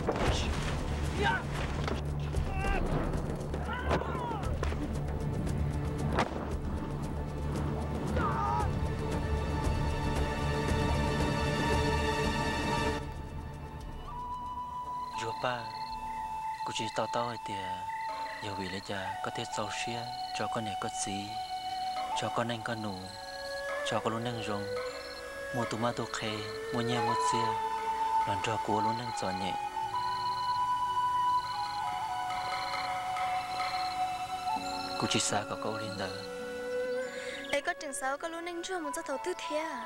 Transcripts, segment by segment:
Ntsuag Paj, kuv tsis to taub hais tias yog vim li cas koj thiaj txaus siab tso koj niam koj txiv, tso koj neej koj nus, tso koj lub neej zoo, muaj tus mab tus qhe, muaj nyiaj muaj txiaj los nrog kuv ua lub neej txom nyem. Kuv tsis xav kom koj ua li ntawd. Es koj tseem xav ua koj lub neej ntsuag mus txog thaum twg thiab?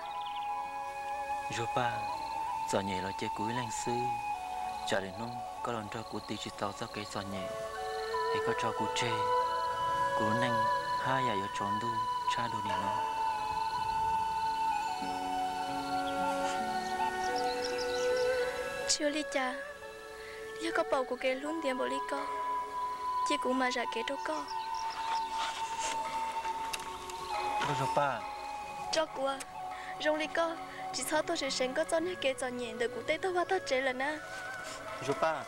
Ntsuag Paj, txom nyem los cia kuv ib leeg xwb, tsam lwm hnub koj los nrog kuv tiv tsis tau txoj kev txom nyem, es koj tso kuv tseg, kuv lub neej haj yam yuav tsaus ntuj tshaj dua li no. Tsis ua li cas, yog koj pom kuv kev hlub ntiav npaum li ko, cia kuv mam zam kev rau koj. Ntsuag Paj, tso kuv, zoo li koj tsis txhob tuaj seev seev koj txoj niag kev txom nyem ntawm kuv tej tog vaj tog tsev lawm na. Ntsuag Paj.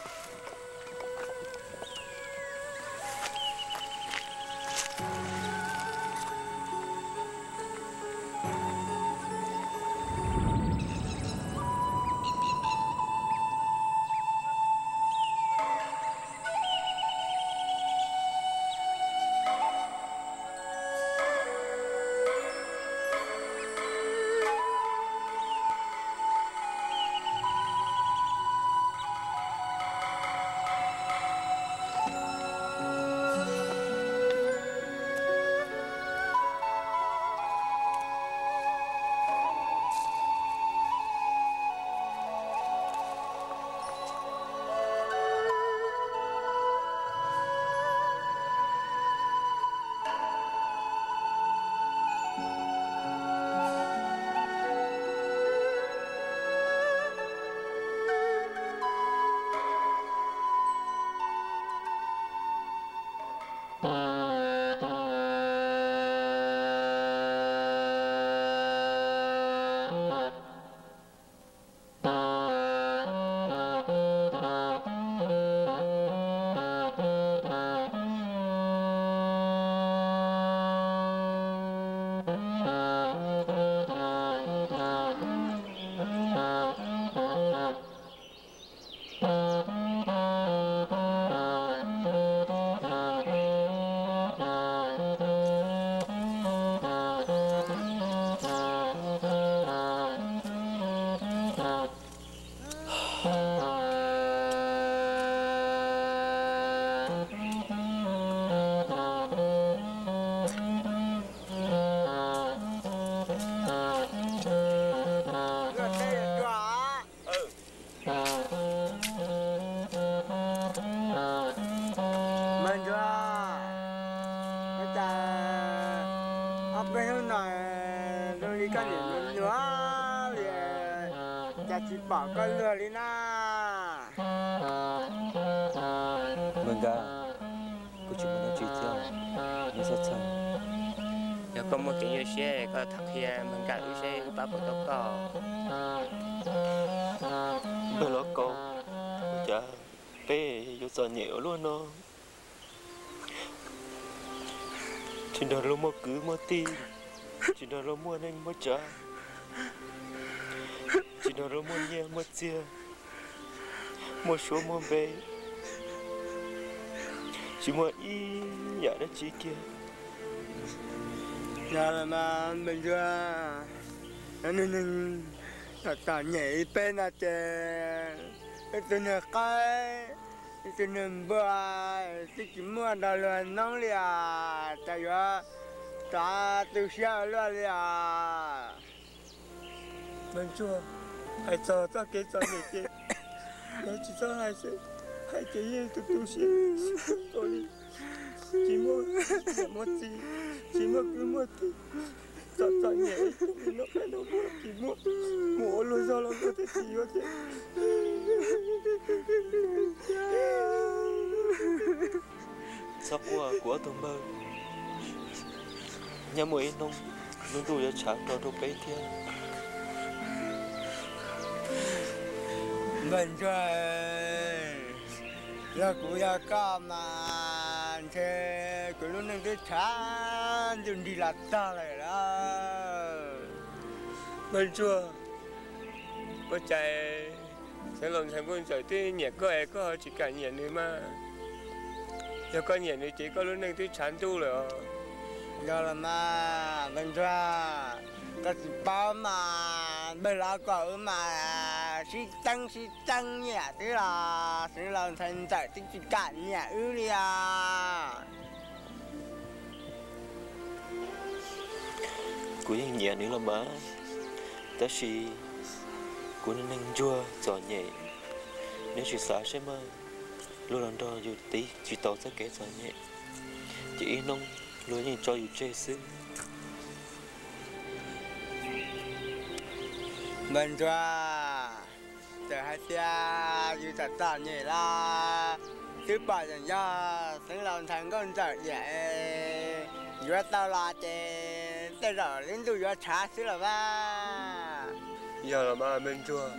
Npawg Ntsuag, ua cas ob peb hnub no zoo li koj niam nyuaj nyuaj li, cas tsis pom koj luag li na? Npawg Nkaj, kuv tsis muaj dab tsi thiab, neb txhob txhawj. Yog koj muaj kev nyuaj siab koj tham qhia npawg Nkaj wb seb wb pab puas tau koj. Npawg Lauj Kaus, ua cas peb yuav txom nyem ua luaj no? Tsis nrog luag muaj kwv muaj tij, tsis nrog luag muaj neej muaj tsav, tsis nrog luag muaj nyiaj muaj txiag, muaj suab muaj npe, tsis muaj ib yam dab tsi kiag. Yog los mas npawg Ntsuag, neeg txom nyem li peb no ces ib tug niag qaib, ib tug niag npua twb tsis muaj nrog luag noob li os, cas yuav rov tu siab ua luaj li os. Npawg Ntsuag, hais txog txoj kev txom nyem ces koj tsis txhob hais xwb, hais ces yeej tu tu siab kawg li. Tsis muaj niam muaj txiv, tsis muaj kwv muaj tij, txom txom nyem li no, tsis muaj, mus ua luag zog los luag twb tsis yuav thiab. Txhob quaj kuv ob tug npawg, nyob muaj ib hnub lub ntuj yuav tshav nro rau peb thiab. Npawg Ntsuag, yog kuv yog koj mas ntshe kuv lub neej twb tshav ntuj nrig los txog lawm lauj. Npawg Ntsuag, ua cas Xeev Laus ntxhais Nkauj Ntxawm twb nyiam koj es koj ho tsis kam nyiam nws mas? Yog koj nyiam nws ces koj lub neej twb tshav ntuj lawm os. Yog los mas npawg Ntsuag, koj tsis paub mas npawg laus kom wb mas sib txeeb sib txeeb nyiam xwb los Xeev Laus ntxhais Ntxawm twb tsis kam nyiam wb li os. Kuv yeej nyiam nws los mas, tab sis kuv neeg ntsuag txom nyem, neb sim xav seb mas luag los nrog yus tiv tsis tau txoj kev txom nyem, ces ib hnub luag yeej tso yus tseg xwb. Npawg Ntsuag, txawm hais tias yus txom txom nyem los twb pom yeej yog Xeev Laus ntxhais Nkauj Ntxawm diam, yuav tau los ces tej zaum lub ntuj yuav tshav xwb los mas. Yog los mas npawg Ntsuag,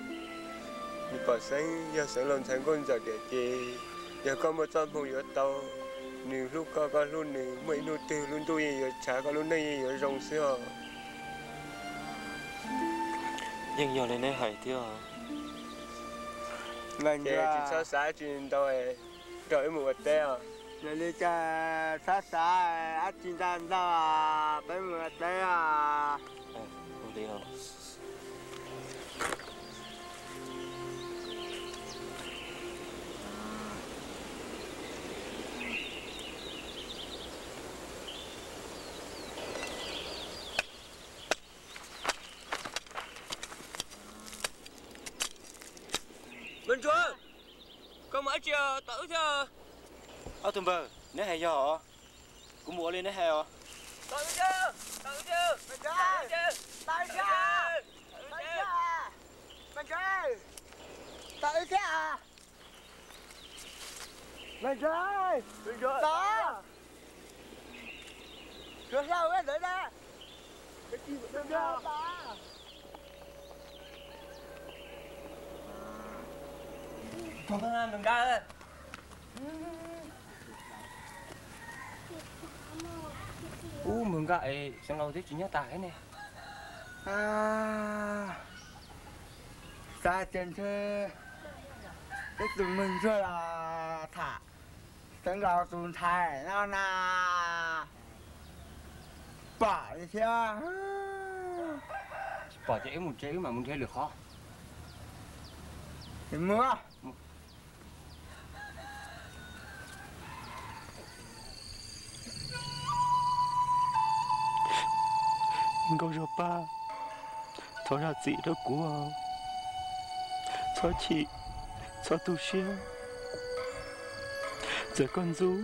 nws pom xeeb yog Xeev Laus ntxhais Nkauj Ntxawm diam ces yog koj muaj txoj hmoo yuav tau, nws hlub koj koj hlub nws, muaj ib hnub twg lub ntuj yeej yuav tshav koj lub neej yeej yuav zoo xwb os. Yeej yog li neb hais thiab. Ces tsis txhob xav tsis ntau, nrog wb mus ua teb os. Yog li ces txhob xav dab tsi ntau ntau, peb mus ua teb os. Npawg Ntsuag, koj mus dab tsi tom wb thiab? Ob tug npawg, neb hais yog os, kuv mus ua li neb hais os. Tom wb thiab, tom wb thiab. Ub, npawg Nkaj es Xeev Laus twb tsis nyob tas thiab ne. Xav tias ntshe peb tus npawg Ntsuag los tham Xeev Laus tus ntxhais no na. Pom li thiab. Tsis pom ces wb mus tsev, wb mam mus nrhiav lwm qhov. Mus. Nkauj Zuag Paj, thov zam txim rau kuv, txhob chim, txhob tu siab. Txawm koj ntxub,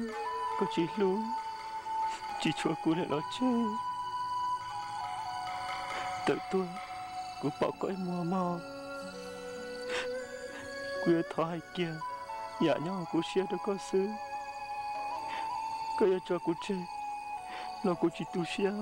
koj tsis hlub, tsis tshua kuv lawm los tseg, tawm tuaj, kuv pom koj ib muag mog. Kuv yuav thov hais kiag yam nyob hauv kuv siab rau koj xwb. Koj yuav tso kuv tseg los kuv tsis tu siab.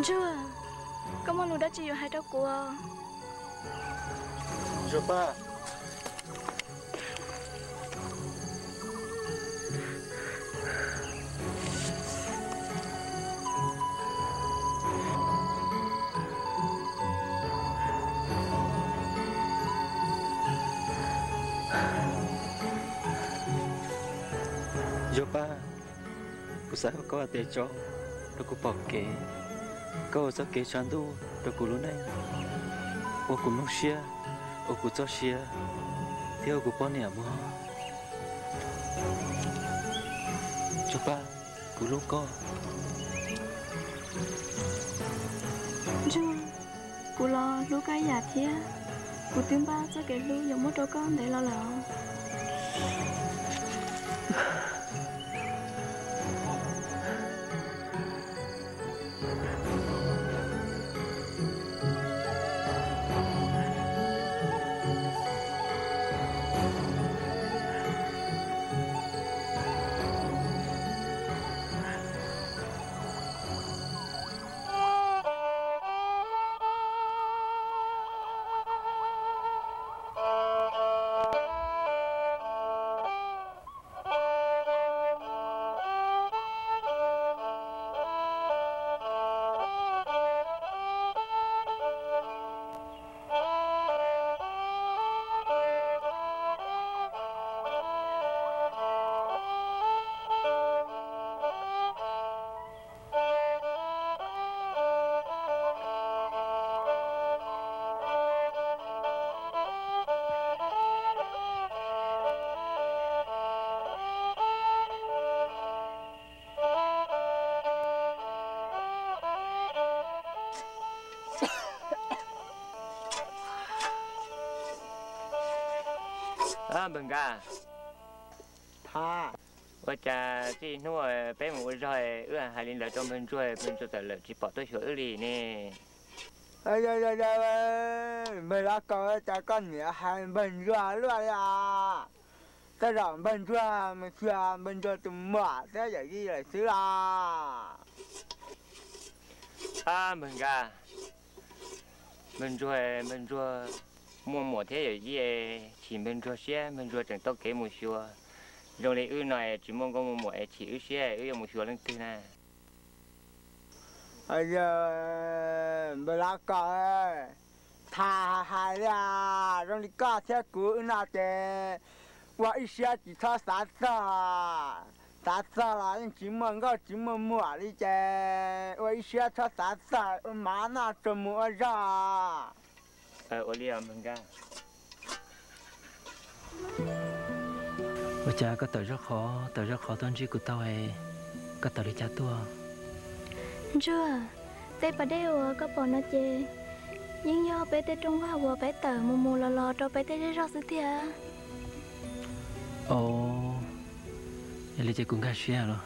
Ntsuag, koj muaj lus dab tsi yuav hais rau kuv? Zuag Paj, Ntsuag Paj, kuv xav ua koj tes tsov rau kuv pom kev, koj ua txoj kev tshav ntuj rau kuv lub neej, ua kuv nplooj siab, ua kuv txoj sia, thiab ua kuv poj niam mog. Ntsuag Paj, kuv hlub koj. Ntsuag, kuv los hlub koj ib yam thiab. Kuv twb npaj txoj kev hlub yuav muab rau koj ntev los lawm. Npawg Nkaj, ua cas txij hnub peb mus ua zog wb hais li ntawd rau npawg Ntsuag, npawg Ntsuag tawm lawm tsis pom tuaj xyuas wb li ne? Npawg Lauj Kaus, cas koj niam hais npawg Ntsuag luaj li os? Tej zaum npawg Ntsuag mus xyuas npawg Ntsuag tus muam thiab yawm yij lawm xwb los? Ab npawg Nkaj, npawg Ntsuag, npawg Ntsuag muaj muam thiab yawm yij, chim npawg Ntsuag siab, npawg Ntsuag tseem taug kev mus xyuas. Zoo li wb no tsis muaj nkauj muaj muam es chim wb siab, wb yuav mus xyuas leej twg na? Npawg Lauj Kaus, tham hais li os, zoo li koj thiab kuv wb no ces ua ib siab tsis txhob xav txog, xav txog los yeej tsis muaj nkauj tsis muaj muam li ces ua ib siab txhob xav txog, ua mov noj tsuag mus ua zog. Ua li os npawg Nkaj. Ua cas koj tawm zaub qhov tawm zaub qhov tuaj ntsib kuv tau, koj tawm li cas tuaj? Ntsuag, tej pas dej uas koj pom no ces yeej yog peb tej rooj vag uas peb tawm mus mus los los rau peb tej zej zog xwb tiag. Ov, yog li ces kuv nkag siab los.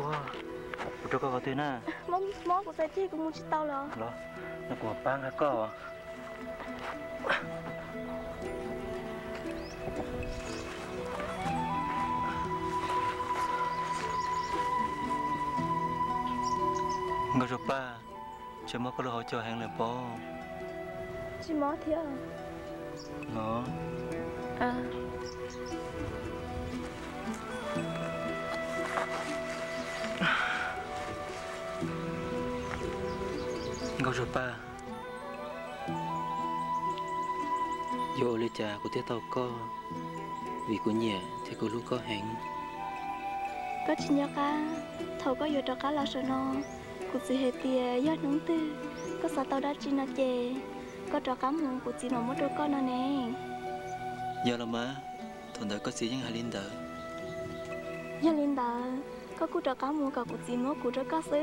Ua, kuv rau koj qhov twg na? Mob kuv txhais ceg, kuv mus tsis tau lawm. Los, no kuv mam pab nqa koj. Nkauj Zuag Paj, ntshe mob koj lub hauv caug heev lawm pob. Tsis mob thiab. No. Nkauj Zuag Paj, yuav ua li cas kuv thiaj tau koj, vim kuv nyiam thiab kuv hlub koj heev. Koj tsis nco qab thaum koj yuav rov qab los saum no, kuv txiv hais tias yog hnub twg koj xav tau dab tsi no ces koj rov qab mus kuv txiv mam muab rau koj no ne. Yog los mas, thaum ntawd koj txiv yeej hais li ntawd. Yog li ntawd, koj kuj rov qab mus kom kuv txiv muab kuv rau koj xwb.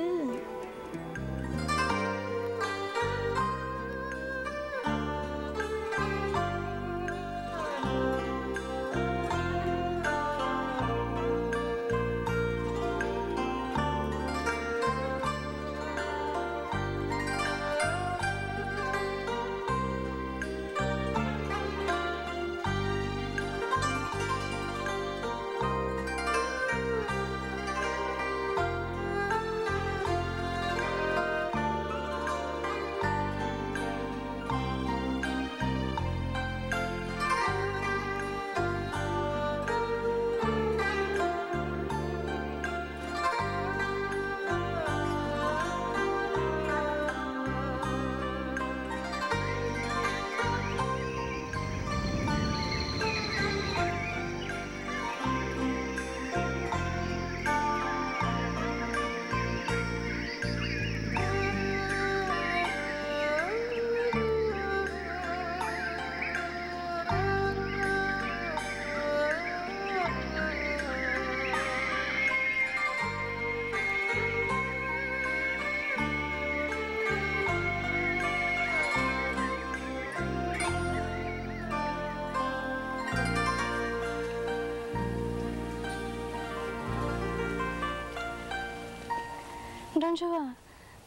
Nraug Ntsuag,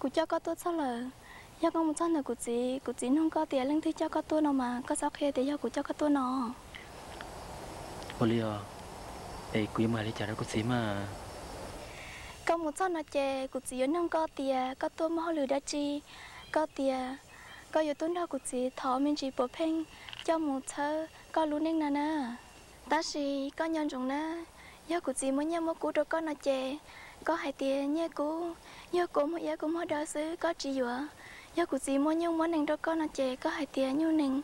kuv coj koj tuaj txog lawm. Yog koj mus txog ntawm kuv txiv, kuv txiv nug koj tias leej twg coj koj tuaj no mas koj txhob qhia tias yog kuv coj koj tuaj no. Ua li os, es kuv yuav mus hais li cas rau kuv txiv mas? Koj mus txog no ces kuv txiv yuav nug koj tias koj tuaj muaj hauj lwm dab tsi. Koj tias koj yuav tuaj nrog kuv txiv thov me ntsis puav pheej coj mus txhawb koj lub neej no na. Tab sis koj nco ntsoov na, yog kuv txiv muab nyiaj muab kub rau koj no ces koj hais tias nyiaj kub yog kua muag iab kua muag daw xwb, koj tsis yuav. Yog kuv txiv muab nyuj muab nees rau koj no ces koj hais tias nyuj nees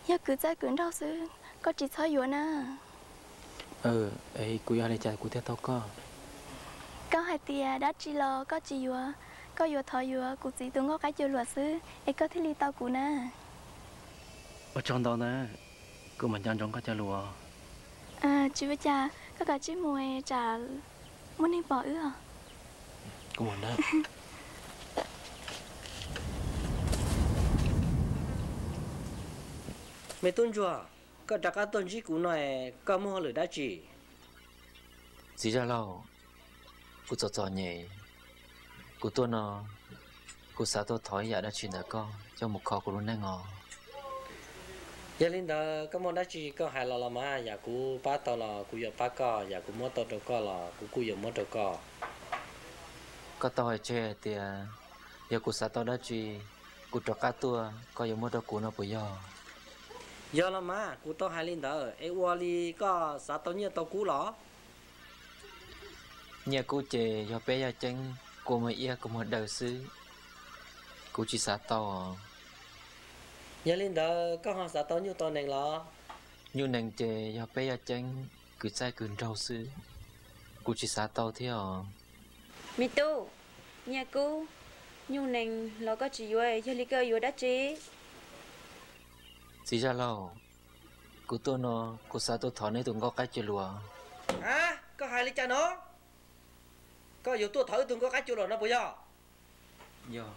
yog kwv txawj kwv nraug xwb, koj tsis txhob yuav na. Kuv yuav hais li cas kuv thiaj tau koj? Koj hais tias dab tsi los koj tsis yuav, koj yuav thov yuav kuv txiv tus nkauj qaib cua luam xwb es koj thiaj li tau kuv na. Ua tsaug ntau na, kuv mam nco ntsoov koj cov lus. Tsis ua cas, koj kav tsij mus tsam muaj neeg pom wb os. Me tub ntsuag, koj rov qab tuaj ntsib kuv no, koj muaj hauj lwm dab tsi? Txiv zaj laug, kuv txom txom nyem, kuv tuaj no kuv xav tuaj thov ib yam dab tsi ntawm koj coj mus kho kuv lub neej os. Yog li ntawd koj muaj dab tsi koj hais los los mas, yam kuv pab tau los kuv yuav pab koj, yam kuv muab tau rau koj los kuv kuj yuav muab rau koj. Koj tau hais tseg hais tias yog kuv xav tau dab tsi, kuv rov qab tuaj koj yuav muab rau kuv no puas yog? Yog los mas, kuv tau hais li ntawd es ua li koj xav tau nyiaj tau kub los? Nyiaj kub ces yog peb yaj ceeb kua muag iab kua muag daw xwb, kuv tsis xav tau os. Yog li ntawd koj ho xav tau nyuj tau nees los? Nyuj nees ces yog peb yaj ceeb kwv txaij kwv nraug xwb, kuv tsis xav tau thiab os. Me tub, nyiaj kub, nyuj nees los koj tsis yuav, yog li koj yuav dab tsi? Txiv zaj laug, kuv tuaj no kuv xav tuaj thov neb tus nkauj qaib cua luam. A, koj hais li cas no? Koj yuav tuaj thov wb tus nkauj qaib cua luam no puas yog? Yog.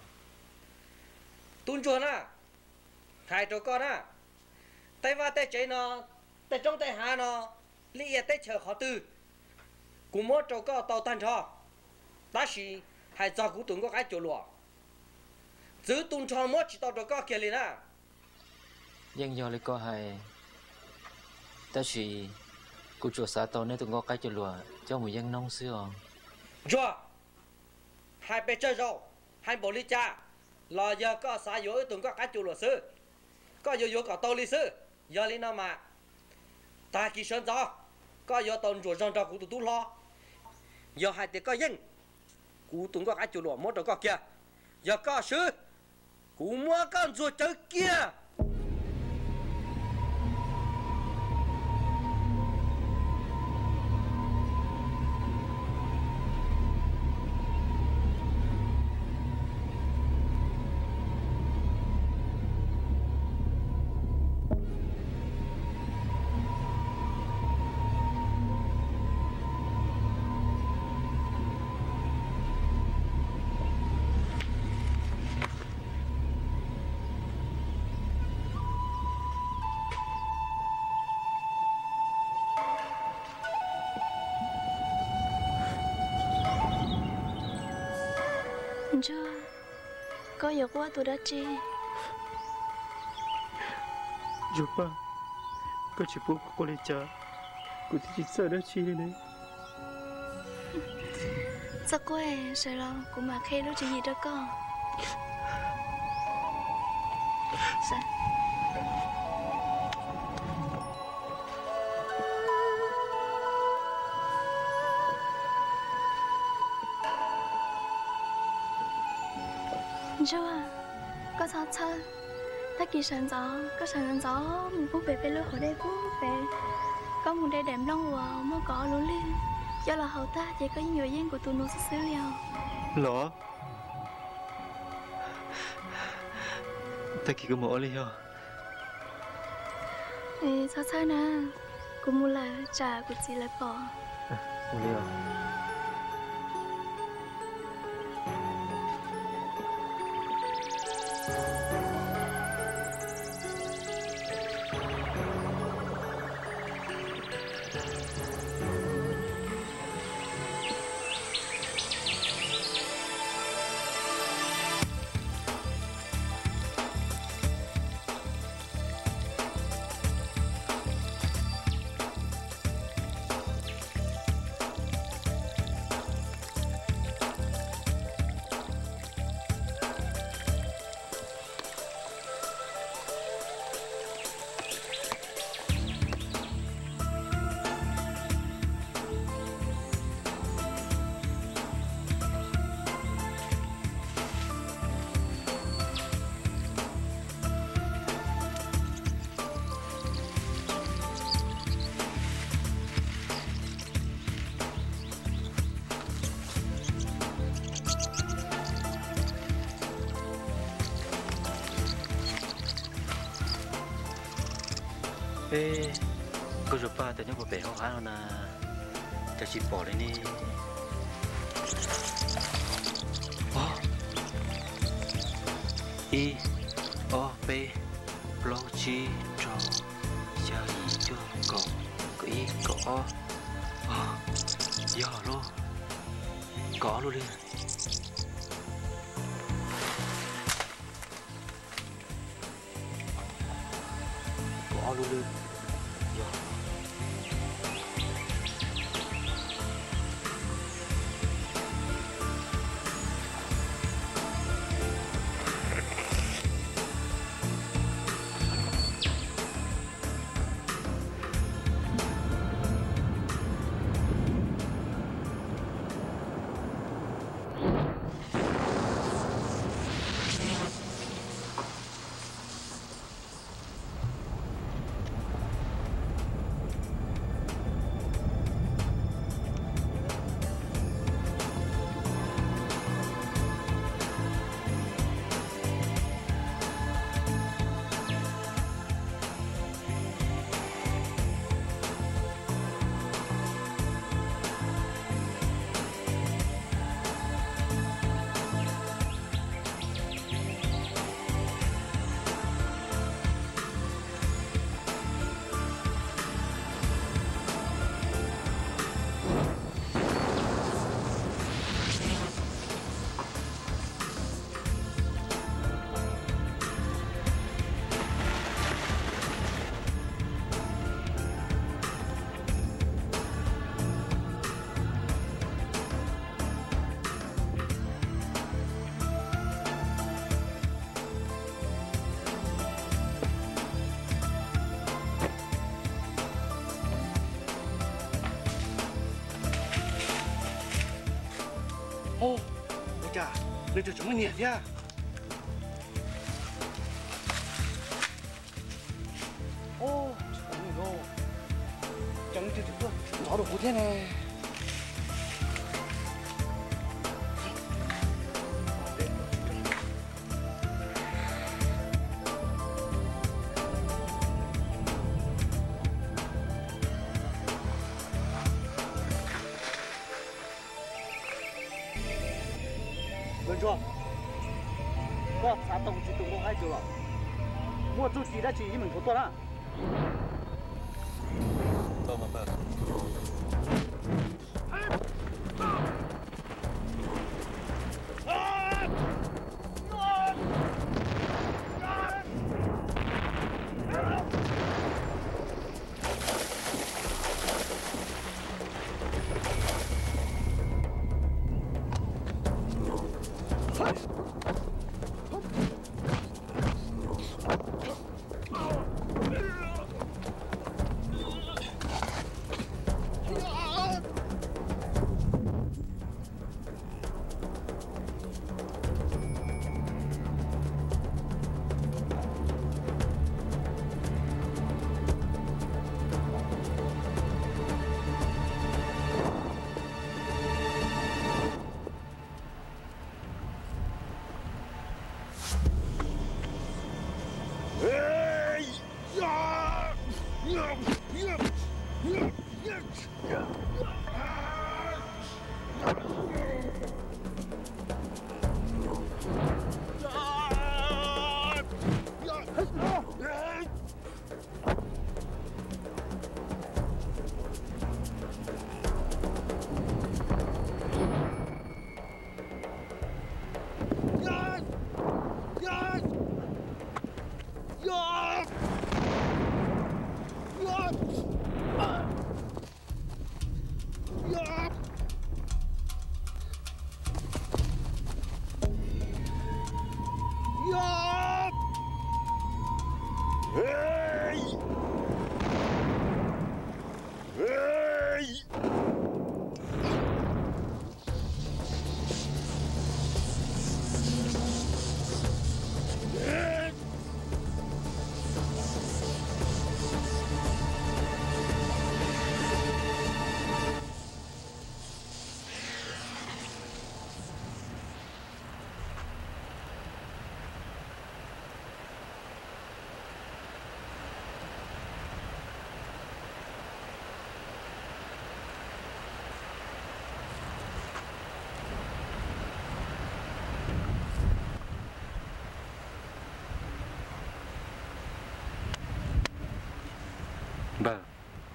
Tub ntsuag na, hais rau koj na, tej vaj tej tsev no, tej roob tej hav no, lij ia teb chaws qhov twg, kuv muab rau koj tau tag nrho. Tab sis hais txog kuv tus nkauj qaib cua luam, txwv tu nrho muab tsis tau rau koj kiag li na. Yeej yog li koj hais, tab sis kuv tsuas xav tau neb tus nkauj qaib cua luam coj mus yeeb noob xwb os. Ntsuag, hais pes tsawg zaus, hais npaum li cas los yog koj xav yuav wb tus nkauj qaib cua luam xwb, koj yuav yuav kom tau li xwb. Yog li no mas, tag kis sawv ntxov koj yuav tau ntsuas zog nrog kuv tus tub hlob. Yog hais tias koj yeej, kuv tus nkauj qaib cua luam muab rau koj kiag. Yog koj swb, kuv muab koj ntxuag cawv kiag. Ntsuag, koj yuav quaj tus dab tsi? Ntsuag Paj, koj tsis pub kuv quaj li cas, kuv twb tsis txawj dab tsi li ne. Txhob quaj, sawv los kuv mam qhia lub tswv yim rau koj. Ntsuag, koj txhob txhawj. Tag kis sawv ntxov koj sawv ntxov mus pub pem peb lub hauv dej pub pem. Koj mus de daim nplooj uas muaj kaum ob lub lwg coj los haus tag ces koj yeej yuav yeej kuv tus nus xwb xwb li os. Los, tag kis kuv mus ua li yog. Txhob txhawj na, kuv mus lawm tsam kuv txiv lawv pom. Peb, koj tus paj tawm nyob puag pem hauv hav no na, cas tsis pom li ne? Ob, ib, ob, peb, plaub, tsib, rau, xya, yim, cuaj, kaum, kaum ib, kaum ob. Ob, yog lub, kaum ob lub li. Kaum ob lub lwj yog. Ua cas nws tseem tsis muaj niam thiab? Ub, tsis pom nws lauj. Cas nws tseem tuaj ntxov rau kuv thiab ne? Nkauj Ntsuag, koj xav tau kuv txiv tus nkauj haib cawv los? Muaj txuj ci dab tsi yeej meem nrhuav tuaj na.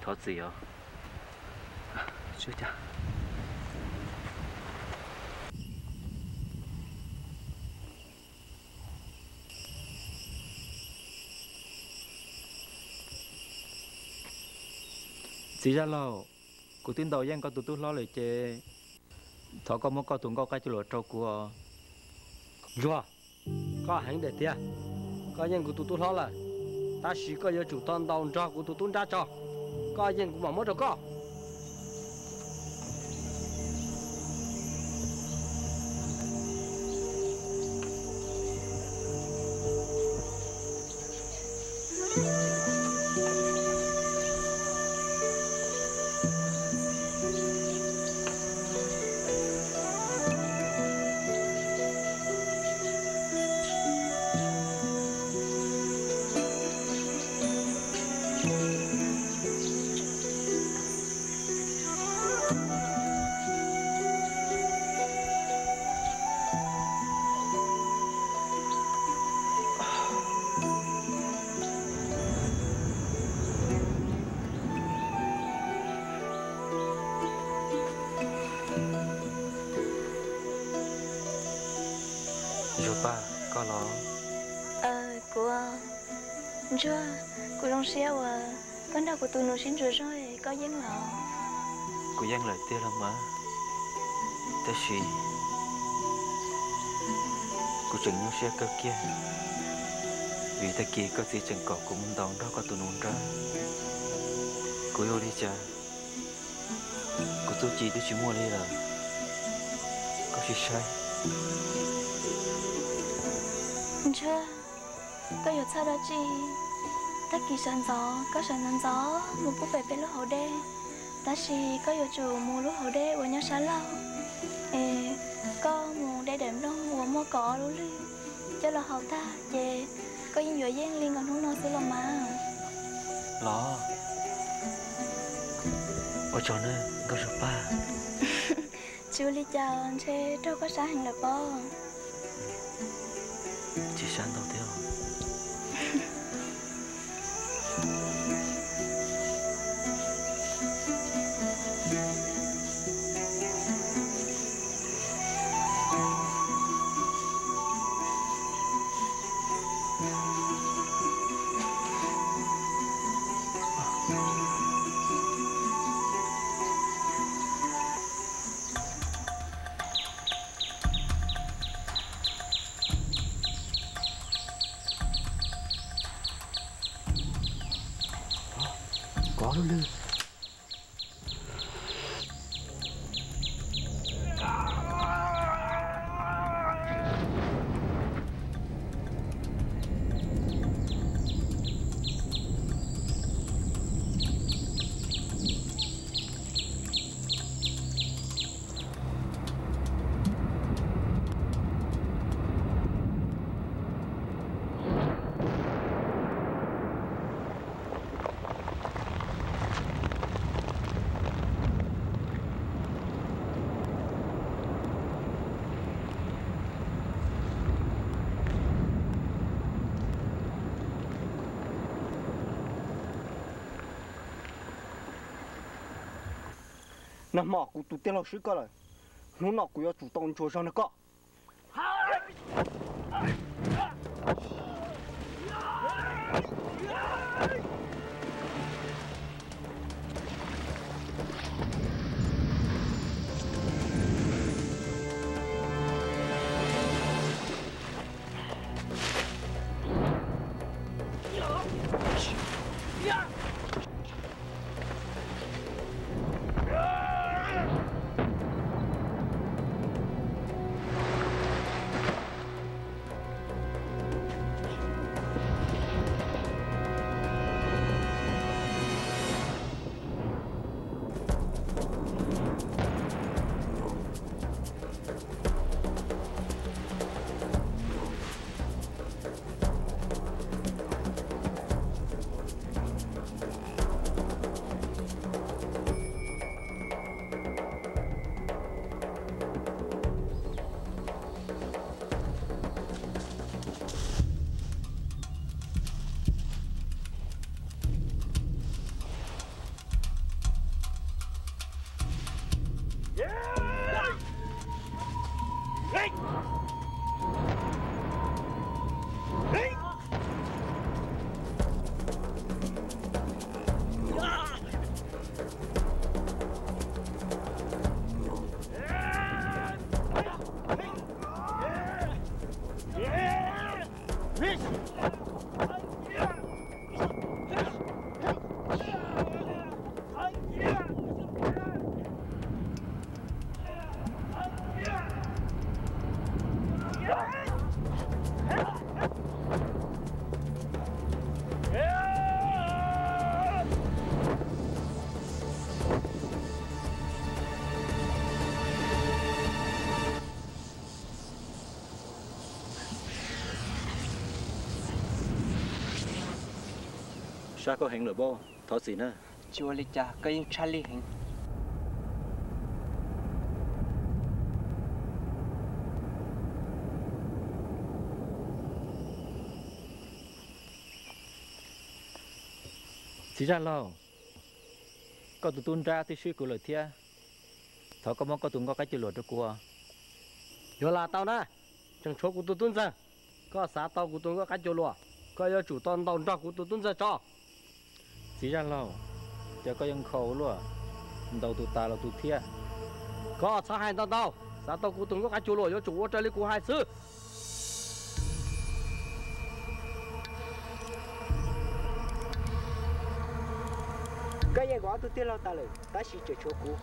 Thov txim os. Txiv Zaj Laug, kuv twb ntaus yeej koj tus tub hlob lawm ces thov koj muab koj tus nkauj qaib cuaj luam rau kuv os. Ntsuag, koj heev dam tiag, koj yeej kuv tus tub hlob lawm, tab sis koj yuav tsum tau ntaus nrog kuv tus tub nrab tso, koj yeej kuv mam muab rau koj. Ntsuag Paj, koj los? Kuv, Ntsuag, kuv zoo siab uas koj nrog kuv tus nus sib ntsuas zog koj yeej los. Kuv yeej lawm tiag los mas, tab sis kuv tseem nyuaj siab kawg kiag, vim tag kis koj txiv tseem kom kuv mus ntaus nrog koj tus nus nrab. Kuv yuav ua li cas? Kuv txuj ci twb tsis muaj li lawm, koj sim saib. Ntsuag, koj yuav txhawj dab tsi? Tag kis sawv ntxov koj sawv ntxov ntxov mus pub pem peb lub hauv dej, tab sis koj yuav tsum mus lub hauv dej uas nyob sab laug, es koj mus de daim nplooj uas muaj kaum ob lub lwj coj los haus tag ces koj yeej yuav yeej li nkaus hnub no xwb los mas. Los, ua tsaug nawb Nkauj Ntsuag Paj. Tsis ua li cas, ntshe raug koj sab heev lawm pob. Tsis sab ntau thiab. Kov lub lwg. Nag hmo kuv tus tij laug swb koj lawm, hnub no kuv yuav tsum tau ntsuas zog nrog koj. Sab koj heev lawm pob, thov txim na. Tsis ua li cas, koj yeej tshaj lij heev. Txiv zaj laug, koj tus tub nrab twb swb kuv lawm thiab. Thov koj muab koj tus nkauj qaib cua luam rau kuv. Yuav lam tau na, tseem tshuav kuv tus tub ntxawg. Koj xav tau kuv tus nkauj qaib cua luam, koj yuav tsum tau ntaus nrog kuv tus tub ntxawg tso. Txiv zaj laug, cas koj yuav nkhaus luaj, ntaus tus tas los tus thiab. Koj txhob hais ntau ntau, xav tau kuv tus nkauj qaib cua luam yuav tsum ua raws li kuv hais xwb. Koj yeej kom ob tug tij laug tas lawm, tab sis tseem tshuav kuv.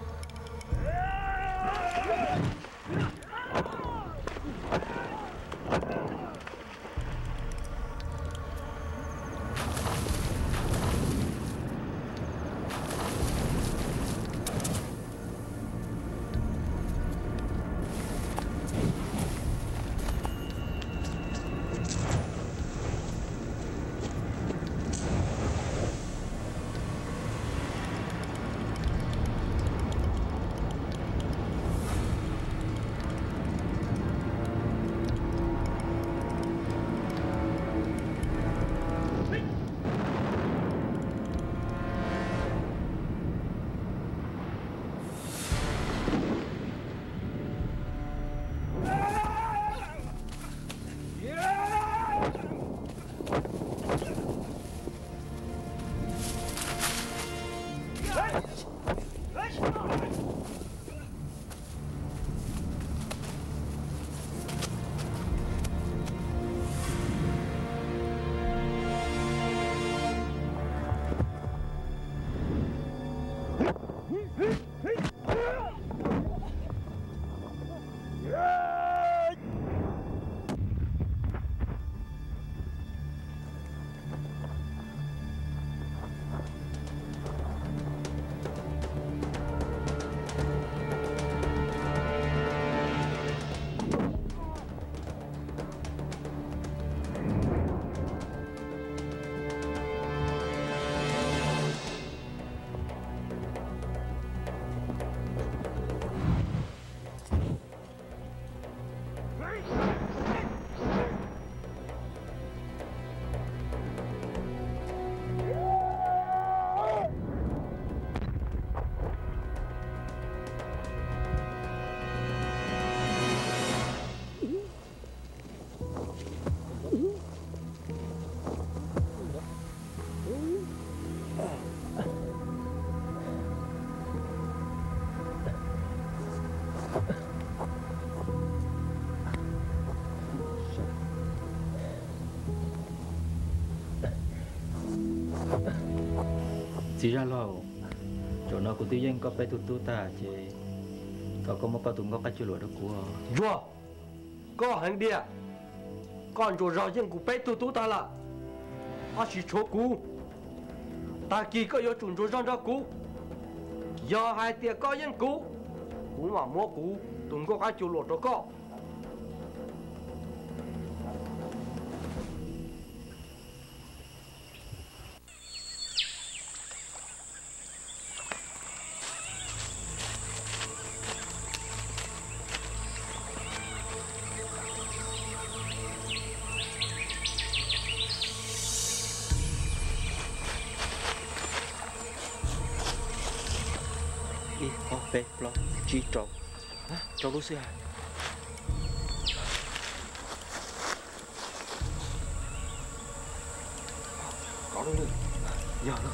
Txiv zaj laug, zaum no kuv twb yeej koj peb tug tub tag ces thov koj muab koj tus nkauj qaib cua luam rau kuv. Ntsuag, koj heev diam, koj ntsuas zog yeej kuv peb tug tub tag lawm, tab sis tshuav kuv. Tag kis koj yuav tsum ntsuas zog nrog kuv. Yog hais tias koj yeej kuv, kuv mam muab kuv tus nkauj qaib cua luam rau koj. Ib, ob, peb, plaub, tsib, rau. Rau lub xwb hais. Rau lub lwm. Yog no.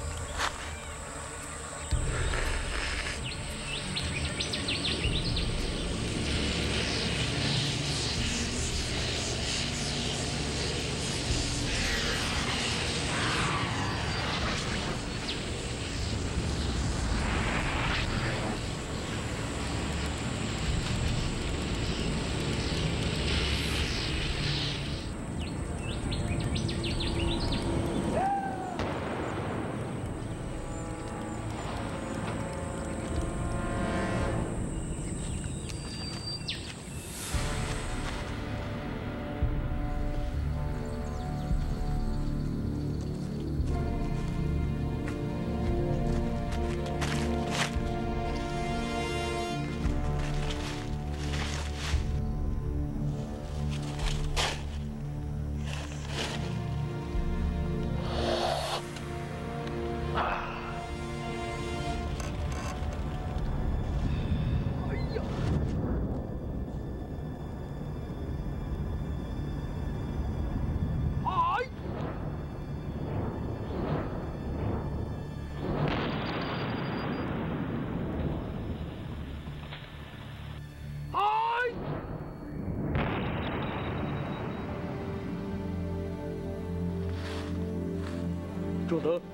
Tsuag ntawd,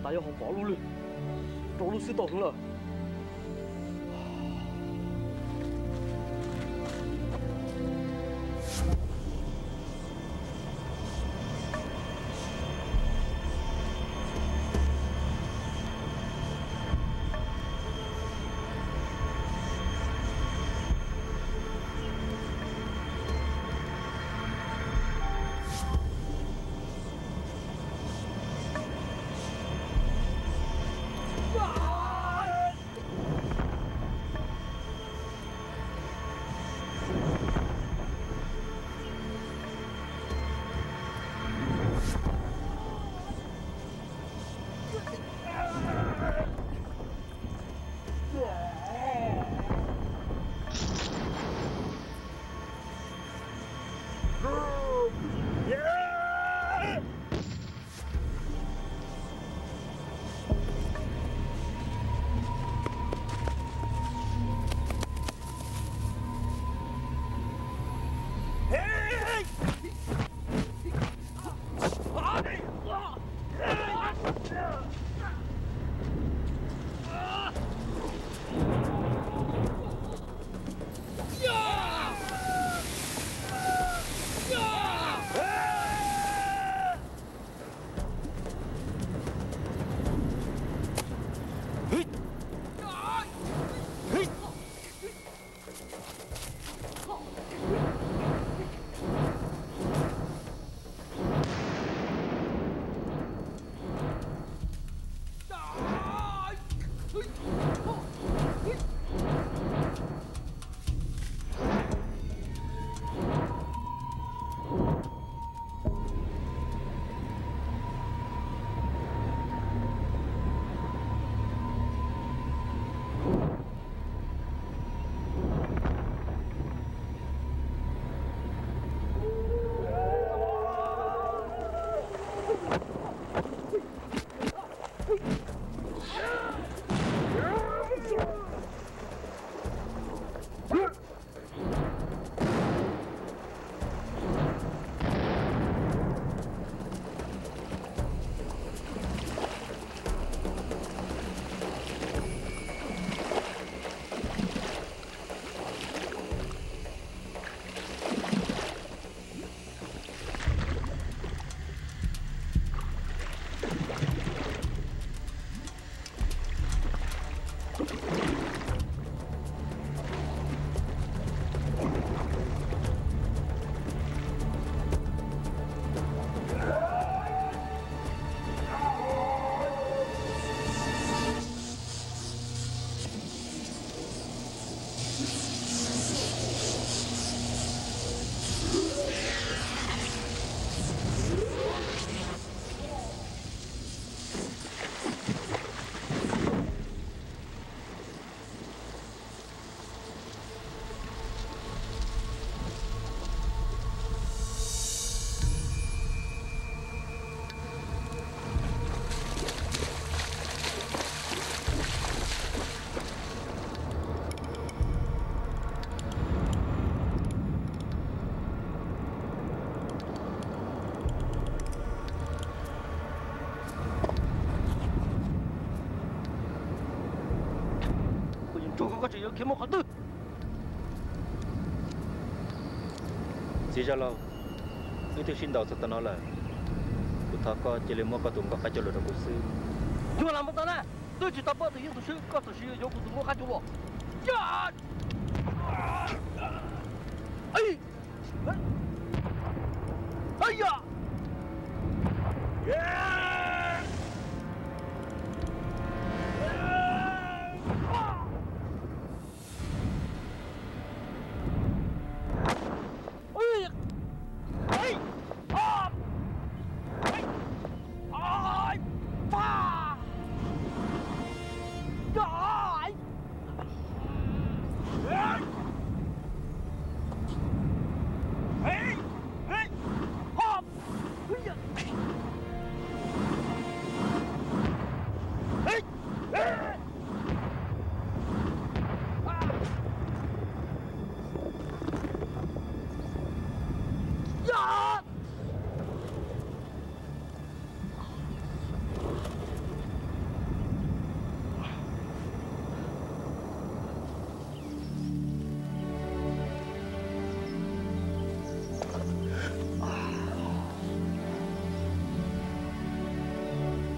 tas yog hauv vov lub lwg, rau lub xwb tau hwv lawm. Koj tseem yuav khiav mus qhov twg? Txiv zaj laug, wb twb sib ntaus txog tau no lawm, kuv thov koj cia li muab koj tus nkauj qaib cog luam rau kuv xwb. Ntsuag, lam mus tau na, twb tsis tau pom tus yeej tus swb, koj txawm sis yuav kuv tus nkauj qaib cog luam.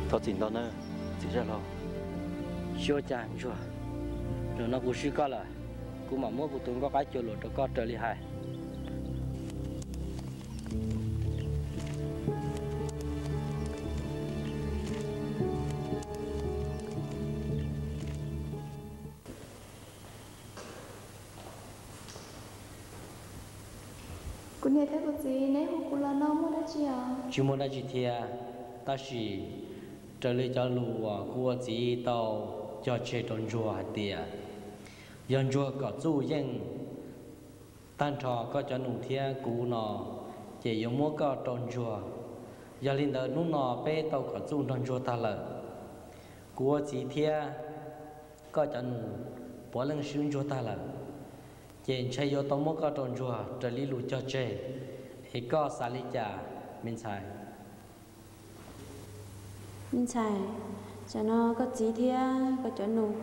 Thov txim ntau nawb, txiv zaj laug. Tsis ua cas Ntsuag, zaum no kuv swb koj lawm, kuv mam muab kuv tus nkauj qaib cog luam rau koj raws li hais. Kuv niam thiab kuv txiv, neb hu kuv los no muaj dab tsi os? Tsis muaj dab tsi thiab, tab sis raws li cov lus uas kuv ua txiv tau cog tseg rau Ntsuag hais tias, yog Ntsuag kom txuj yeej tag nrho koj cov nus thiab kuv no, ces yuav muab koj rau Ntsuag. Yog li ntawd hnub no peb tau kom txuj nrog Ntsuag tag lawm. Kuv ua txiv thiab koj cov nus puav leej swb Ntsuag tag lawm, ces ntshai yuav tau muab koj rau Ntsuag raws li lus cog tseg. Es koj xav li cas, me ntxhais? Me ntxhais, tsam no koj txiv thiab koj cov nus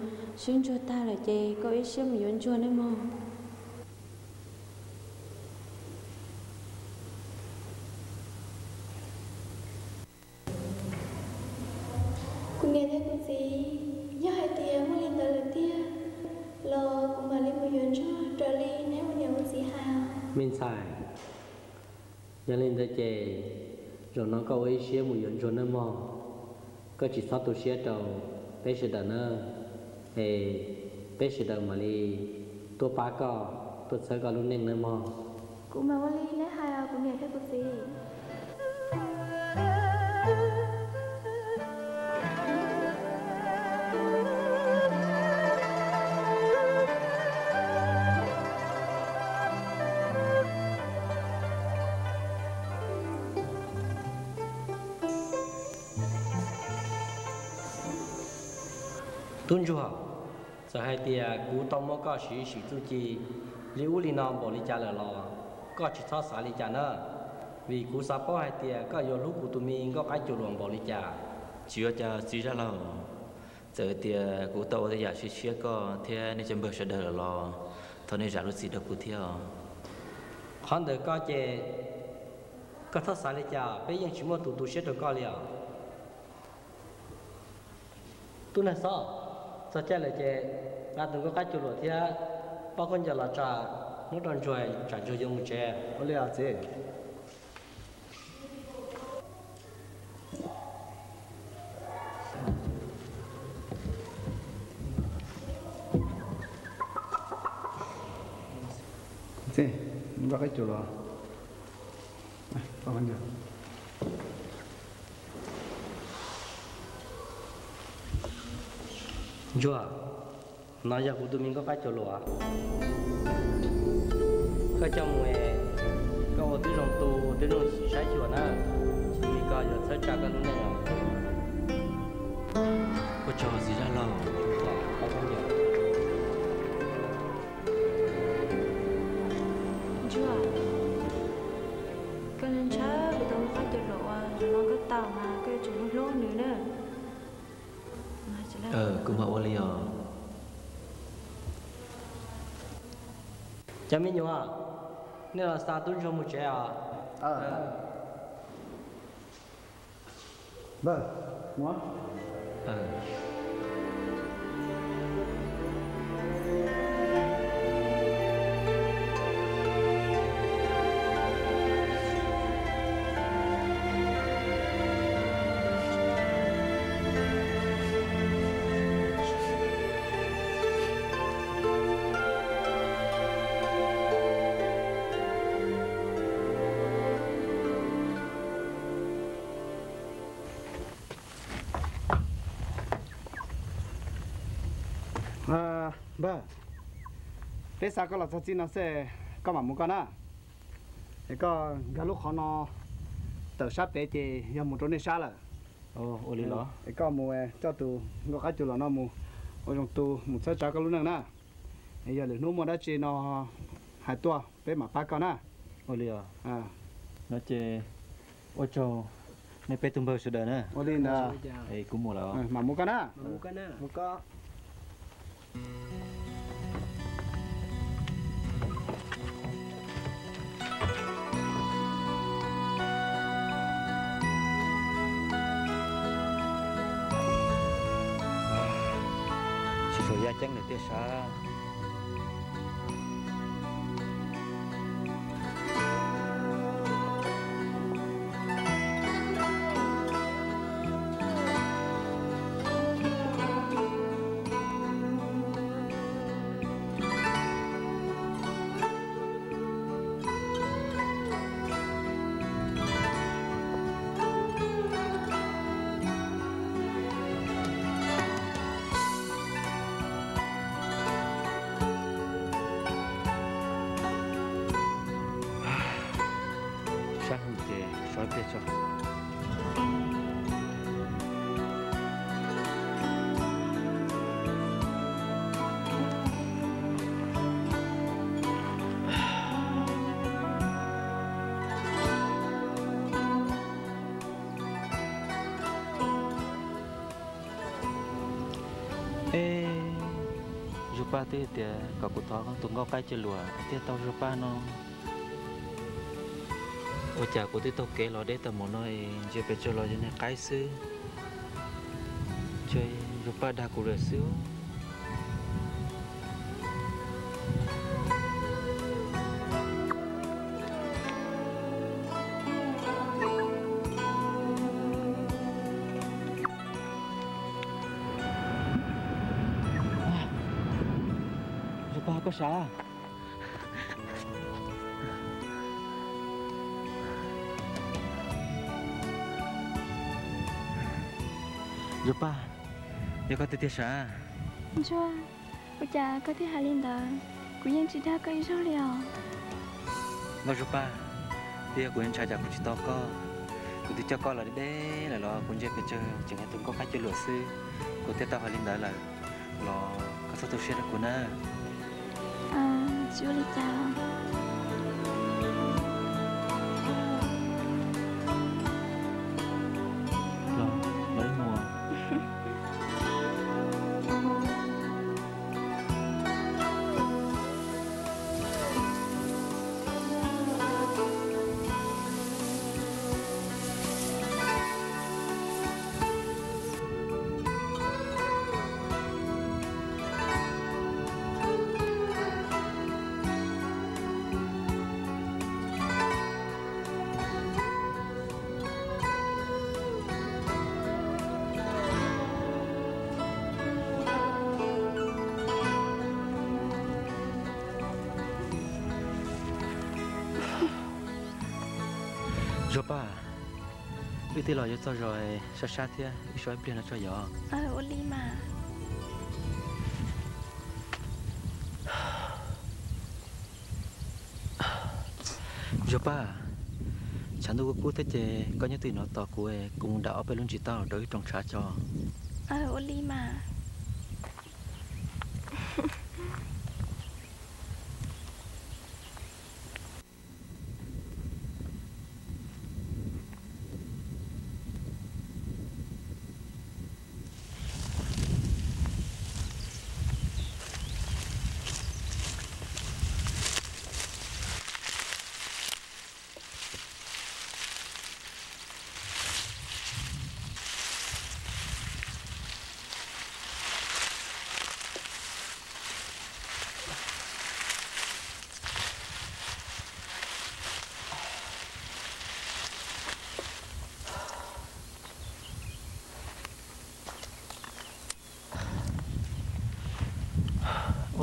swb Ntsuag tag lawm ces koj ua ib siab mus yuav Ntsuag nawb mog. Kuv niam thiab kuv txiv, yog hais tias muaj li ntawd lawm tiag los kuv mam li mus yuav Ntsuag raws li neb ua niam ua txiv hais. Me ntxhais, yog li ntawd ces zaum no koj ua ib siab mus yuav Ntsuag nawb mog. Koj tsis txhob tu siab rau peb sawv daws nawb, es peb sawv daws mam li tuaj pab koj, tuaj txhawb koj lub neej nawb mog. Kuv mam ua li neb hais os kuv niam thiab kuv txiv. Tub Ntsuag, txawm hais tias kuv tau muab koj siv sim txuj ci li ub li no npaum li cas lawm los koj tsis txhob xav li cas na, vim kuv xav paub hais tias koj yuav hlub kuv tus me nkauj qaib cug luam npaum li cas. Tsis ua cas txiv zaj laug, txawm tias kuv tau ua tej yam siab siab koj thiab nej cov npawg sawv daws lawm los thov nej zam lub txim rau kuv thiab os. Qhov ntawm koj ces koj txhob xav li cas, peb yeej tsis muaj tus tu siab rau koj li os. Tub Nag Xob, txog caij lawm ces nqa tus nkauj qaib cug luam thiab pob khaub ncaws los tsa muab rau Ntsuag, tsam Ntsuag yuav mus tsev. Ua li os txiv. Txiv, nkauj qaib cug luam. Ntsuag, no yog kuv tus me nkauj qaib cug luam. Koj coj mus es koj ua tib zoo tu, tib zoo saib xyuas na, tsis li ko yuav txhawb tsa koj lub neej os. Ua tsaug txiv zaj laug. Ntsuag, koj ntshai kuv tus me qab cov luam uas zaum no koj tau mas koj yuav tsum hlub hlub nws na. Kuv mam ua li os. Cov me nyuam, nej los xa tub ntsuag mus tsev os. Npawg, peb xa koj los txog txij no xwb, koj mam mus koj na. Es koj nkag lub qhov no tawm sab pem ces yog mus rau nej sab lawm. Es koj mus coj tus nkauj qaib cuag luam no mus ua zoo tu mus txhawb tsa koj lub neej na. Es yog lwm hnub muaj dab tsi no hais tuaj peb mam pab koj na. Ua li os. No ces ua tsaug nej peb tug npawg sawv daws na. Ua li ntawd. Kuv mus lawm. Mam mus koj na. Mus koj. Tsis tshua yaj ceeb lawm tiag sav. Sab heev ces so ib pliag tso. Ej, Zuag Paj twb tias kom kuv thov tus nkauj qaib cuag luam thiaj tau Zuag Paj no. Ua cas kuv twb taug kev los deb tau mus no es ntsia pes tsawg los yog niag qaib xwb. Ces Zuag Paj dag kuv lawm xwb. Zuag Paj, koj sav? Zuag Paj, yog koj tiag tiag sav? Ntsuag, ua cas koj thiaj hais li ntawd? Kuv yeej tsis dag koj ib zaug li os. Nkauj Zuag Paj, twb yog kuv ntshai tsam kuv tsis tau koj, kuv twb coj koj los deb deb lawm los kuv ntsia pes tsawg tseem yog tus nkauj qaib cuag luam xwb, kuv thiaj tau hais li ntawd lawm. Los koj txhob tu siab rau kuv na. Tsis ua li cas. Los, los ib mus. Zuag Paj, wb twb los yuav txog zos sab sab thiab, wb so ib pliag no tso yom. Ua li mas. Zuag Paj, tshav ntuj kub kub thiab ces koj nyob twj ywm no tos kuv, kuv mus dam ob peb lub ntsis taub hau rau wb roos tshav tso. Ua li mas.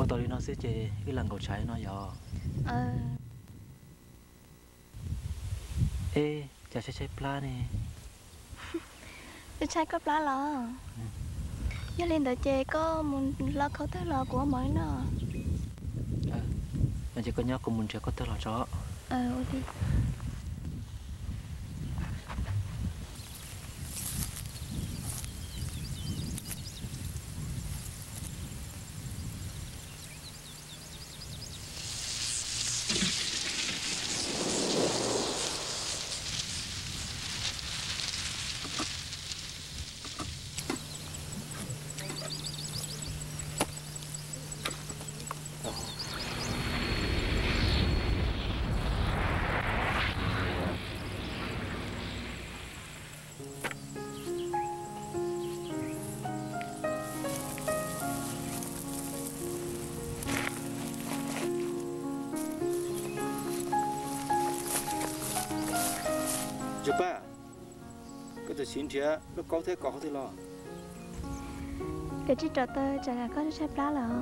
Tau li no xwb ces wb lam nkaum tshav li no yog. Eb, cas tshaib tshaib plab ne? Tshaib koj plab los? Yog li ntawd ces koj mus hlo khau tawg los kuv ua mov noj. Ces koj nyob kuv mus nrhiav khau tawg los tso. Ntsuag Paj, koj tus xiv nrhiav lub kaub thiab kos qhov twg los? Koj tsis rov tau tsam koj tshaib plab lawm.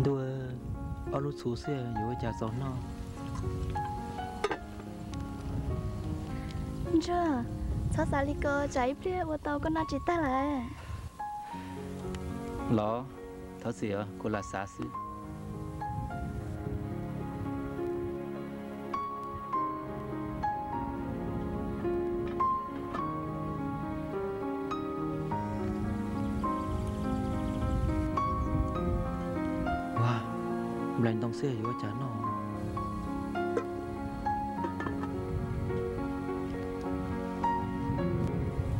Ntuj, ob lub txhuv xwb yuav ua cas txaus noj. Ntsuag, txhob xav li ko, tsam ib pliag ua tau koj noj tsis tag lawm. Los, thov txim os, kuv lam xav xwb. Ua, nplaim ntoo xwb yuav ua cas noj.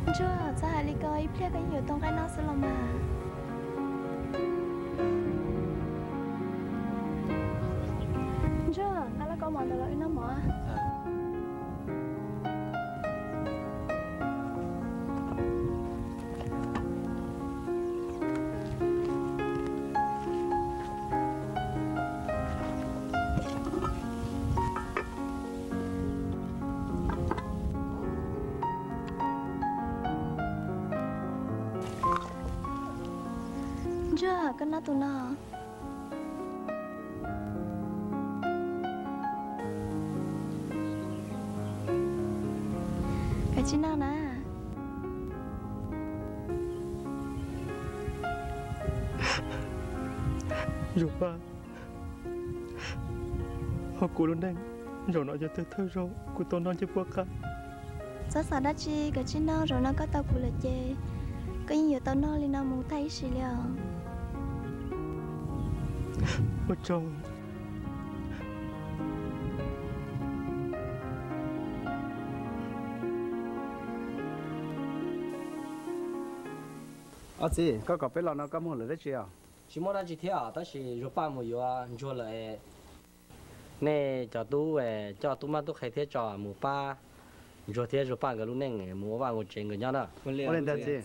Ntsuag, txhob hais li ko, ib pliag koj yeej yuav tau nqaij noj xwb los mas. Ntsuag, nqa lub kaub mov ntawd los wb noj mov. Ntsuag, koj noj tus no. Kav tsij noj na. Ntsuag Paj, ho kuv lub neej zaum no yog thawj thawj zaug kuv tau noj ncej puab qab. Txhob xav dab tsi, kav tsij noj, zaum no koj tau kuv lawm ces koj yeej yuav tau noj li no mus tag ib sim li os. Ua tsaug. Ob txiv, koj kom peb los no koj muaj lus dab tsi os? Tsis muaj dab tsi thiab, tab sis Ntsuag Paj mus yuav Ntsuag lawm. Nej cov tub coj tub mab tub qhe thiab tso mus pab Ntsuag thiab Ntsuag Paj nkawd lub neej mus ua vaj ua tsev nkawd nyob na. Ua li ntawd txiv,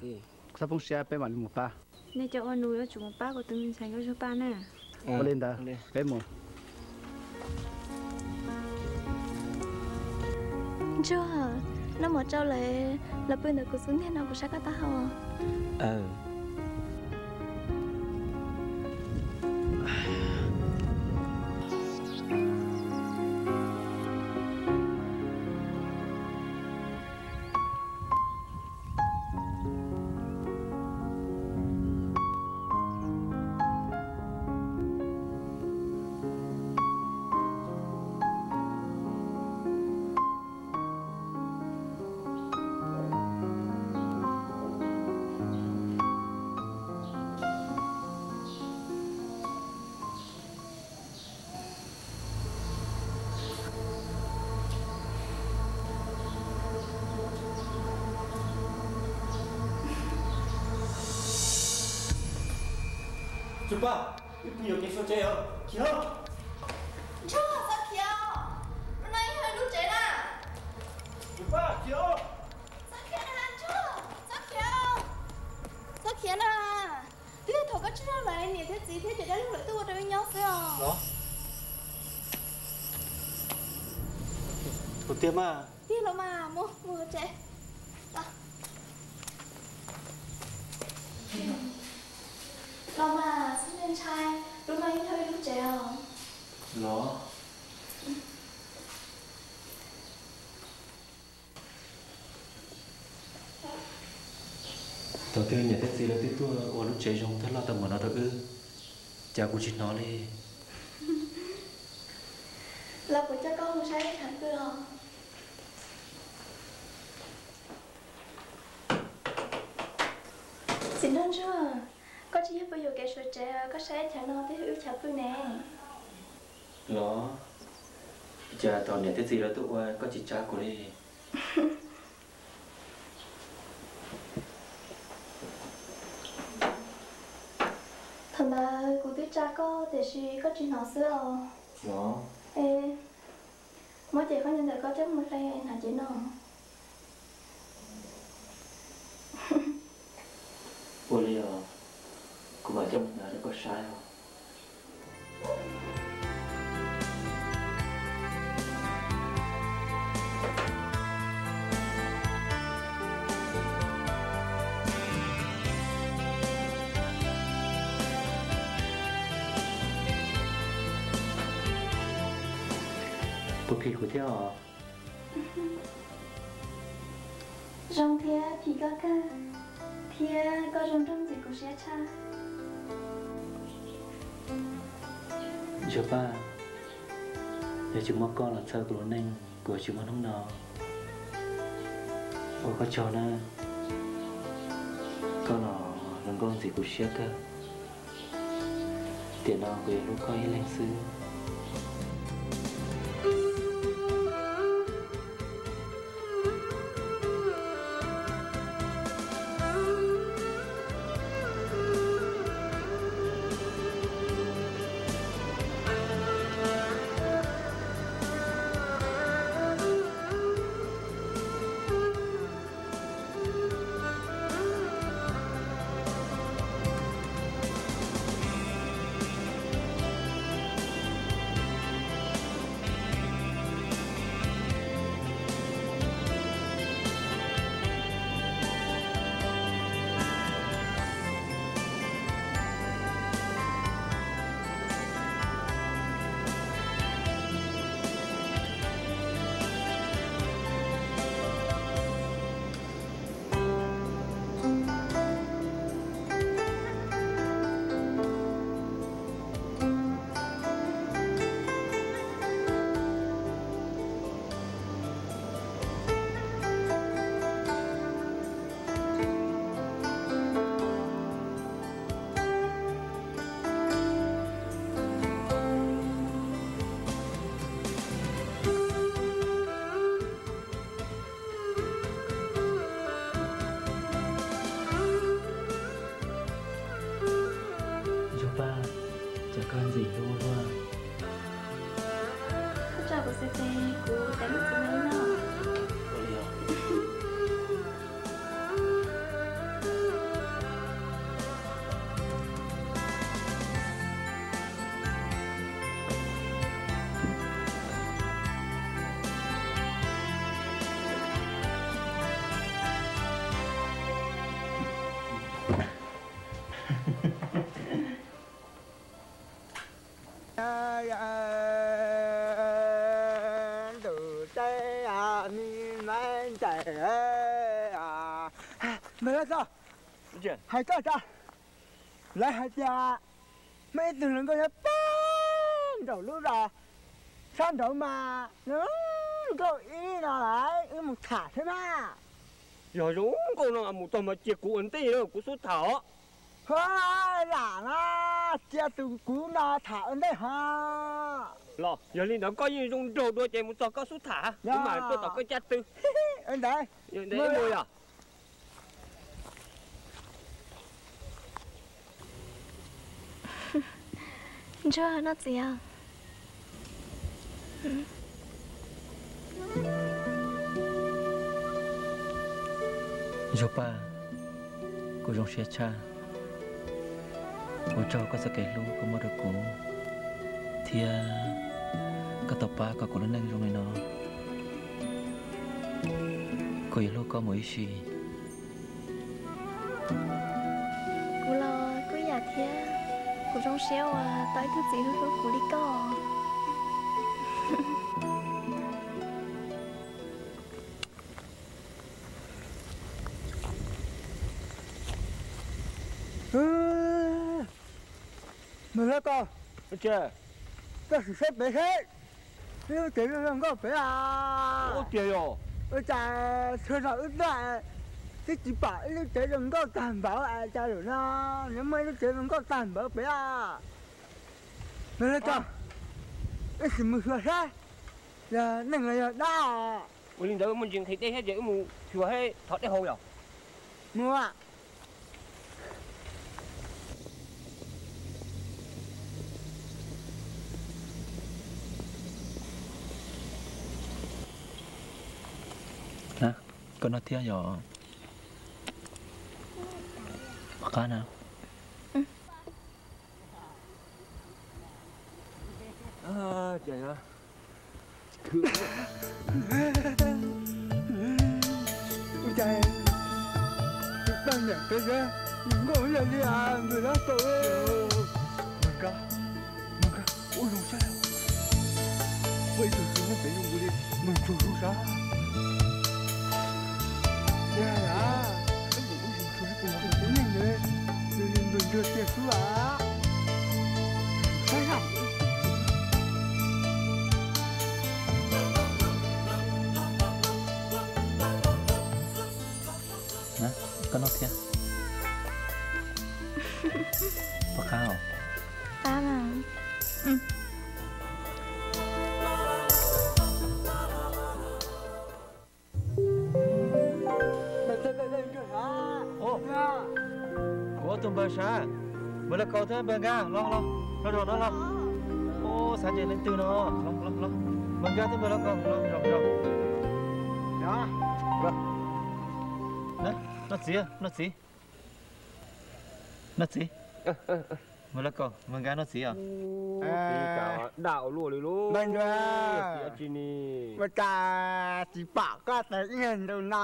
txhob poob siab, peb mam li mus pab. Nej cov ua nus yuav tsum mus pab kuv tus me ntxhais nkauj Ntsuag Paj na. Ua li ntawd, peb mus. Ntsuag, noj mov tsau lawm, los pw ntawm kuv xub ntiag no kuv saib koj taub hau. Tsuj Paj, wb pw yuam kev suav tsev os, khiav os. Ntsuag, txhob khiav os, lub no yeej yog wb lub tsev na. Tsuj Paj, khiav os. Txhob khiav na Ntsuag, txhob khiav. Txhob khiav na. Twb yog thaum koj tsis nyob lawm niam thiab txiv thiab cov dab laug lawv tuaj ua rau wb nyob xwb os. Los, los tiag mas. Tiag los mas, mus mus tsev. Los mas, txhob ntshai, lub no yeej yog wb lub tsev os. Los. Thaum twg niam thiab txiv lawv twb tuaj ua lub tsev zoo thiab loj tau npaum no rau wb, cas kuv tsis hnov li. Los kuv coj koj mus saib chav pw os. Txiv nraug ntsuag, koj tsis yog pw yuam kev suav tsev, koj saib chav no twb yog wb chav pw ne. Los, cas thaum niam thiab txiv lawv tuaj ua koj tsis tsa kuv li? Thaum ntawd kuv twb tsa koj tiam sis koj tsis hnov xwb os. Los, es muab cev khaub ncaws ntawm koj coj mus hle hnav cev no. Ua li os, kuv mam coj mus hnav rau koj saib os. Puas phim kuv thiab os? Zoo thiab, phim koj kawg, thiab koj zoo nraug ntxim kuv siab tshaj. Ntsuag Paj, yog tsis muaj koj los txhawb kuv lub neej kuv yuav tsis muaj hnub no. Ua koj tsaug na, koj los hluas nkauj ntxim kuv siab kawg. Tiam no kuv yuav hlub koj ib leeg xwb. Ntsuag Paj, cas koj ntxim hlub luaj. Koj tsa kuv xwb ces kuv cov lub txiv neej no. Ntuj teb, me me ntxawm, hais koj tas, lawv hais tias muaj ib tug hluas nkauj nyob pem nraum lub zos sab nraud mas, nkauj ib no lawm, wb mus tham thiab mas. Yog zoo nkauj no mus txog mas cia kuv ua ntej na, kuv xub tham os. Ho, lam na, cia tus kuv no tham ua ntej ho. Los yog li ntawd koj yeej zoo nraug dua ces mus txog koj xub tham, kuv mam tuaj tom koj caj tw. Ua ntawd mus yom. Ntsuag, noj txiv os. Ntsuag Paj, kuv zoo siab tshaj. Ua tsaug koj txoj kev hlub koj muab rau kuv, thiab koj tau pab kom kuv lub neej zoo li no. Kuv yuav hlub koj mus ib sim. Kuv los kuj ib yam thiab, kuv zoo siab uas tau ib tug txiv hlub hlub kuv li koj. Npawg Lauj Kaus, koj sim saib pem seb, ib lub tsev zoo nkauj pem a. Ua cas txhua zaus wb tuaj twb tsis pom ib lub tsev zoo nkauj tag npaum es cas zaum no nws muaj ib lub tsev zoo nkauj tag npaum pem a. Npawg Lauj Kaus, wb sim mus xyuas saib yog neeg los yog dab. Ua li ntawd muaj ntsis nqhis dej thiab ces wb mus xyuas saib thov dej haus yom. Mus. Koj noj thiab yom? Qab na. Ua cas tsis tau niam peb nkauj yog li npawg Lauj Kaus. Npawg Nkaj, Npawg Nkaj, ua zoo saib, muaj ib tug tub pem zoo nkaus li npawg Ntsuag xwb sav. Yog, npawg Ntsuag tiag xwb as. Koj noj thiab. Puas qab os? Qab mas. Ua tus npawg sav, npawg Lauj Kaus thiab npawg Nkaj, los los, los zaum no los. Xav ces leej twg no, los los los. Npawg Nkaj thiab npawg Lauj Kaus, los zaum zaum. Noj txiv, noj txiv. Noj txiv. Npawg Lauj Kaus, npawg Nkaj noj txiv os. Daj ua luaj li lub. Npawg Ntsuag, ua cas tsis pom koj tau ib nyuag ntu no,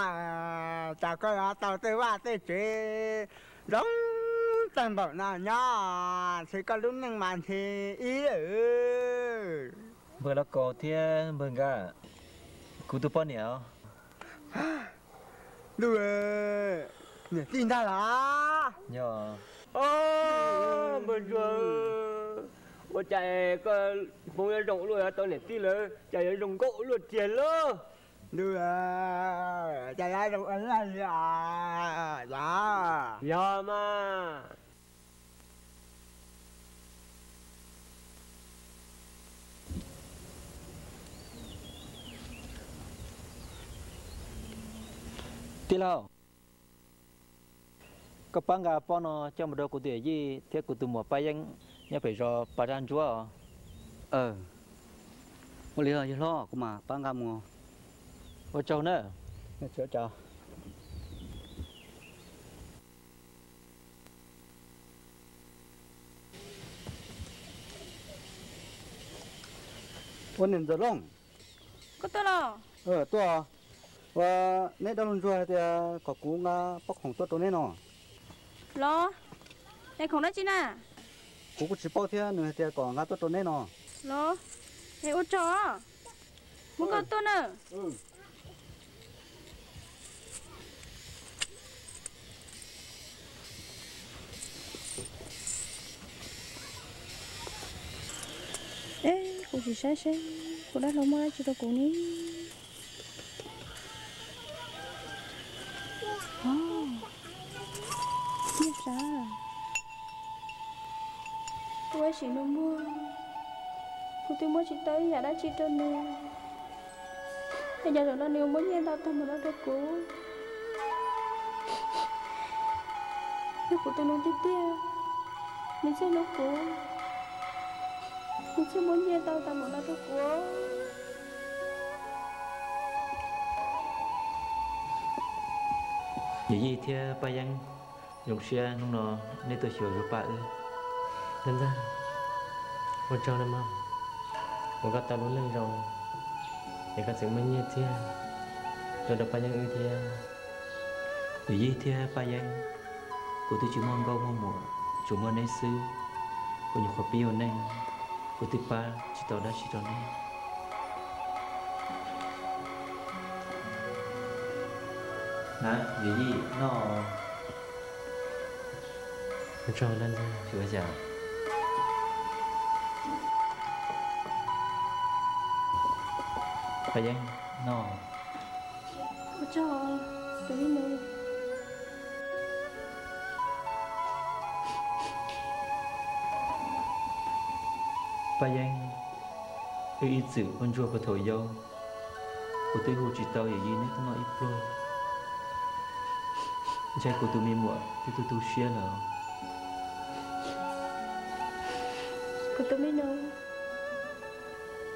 cas koj yuav tau tej vaj tej tsev zoo tag npaum no nyob, ntshe koj lub neej mas ntshe ib. Npawg Lauj Kaus thiab npawg Nkaj, kuv tus poj niam os. Ntuj, niam tij ntag los? Npawg Ntsuag, ua cas koj hmoov yuav zoo ua luaj, yuav tau niam tij lawm, cas yuav zoo nkauj ua luaj tiag lauj? Ntuj, cas yuav zoo ua luaj li os? Yog mas. Tij laug, koj pab nqa pob no coj mus rau kuv tus yawm yij thiab kuv tus muam Paj Yeeb nyob pem zos Pas Zaj Ntsuab os. Ua li yawg hlob, kuv mam pab nqa mus. Ua tsaug na. Ua niam Ntxawm Looj. Koj tuaj los? Tuaj. Ua, neb dab laug Ntsuag hais tias kom kuv nqa pob khoom tuaj rau neb no. Los, es khoom dab tsi na? Kuv kuj tsis paub thiab, nws hais tias kom nqa tuaj rau neb no. Los, es ua tsaug, muab koj tuaj na. Es kuv sim saib seb kuv dab laug muaj dab tsi rau kuv ne. Nyiaj sav, kuv sim nws muag, kuv twb muab tsis tau ib yam dab tsi rau nws. Es cas zaum no nws muab nyiaj ntau tag npaum no rau kuv? Yog kuv tus nus tiag tiag, nws thiaj hlub kuv. Kuv tsis muaj nyiaj tau tas npaum no rau kuv. Yawm Yij thiab Paj Yeeb, zoo siab hnub no nej tuaj xyuas Zuag Paj wb. Ntxawg, ua tsaug nawb mog, uas koj tau lub neej zoo es koj tseem muaj nyiaj txiag tuaj rau Paj Yeeb wb thiab. Yawm Yij thiab Paj Yeeb, kuv twb tsis muaj nkauj muaj muam, tsuas muaj neb xwb, kuv nyuam qhuav pib ua neej, kuv twb pab tsis tau dab tsi rau neb. Na, Yawm Yij, noj. Ua tsaug, Paj Yeeb, noj. Ua tsaug, tus me nus. Paj Yeeb, wb ib txwm ua ntsuag puag thaum yau, kuv twb hu tsis tau Yawm Yij neb tuaj noj ib pluag. Ntshai kuv tus me muam twb tu tu siab lawm. Kuv tus me nus,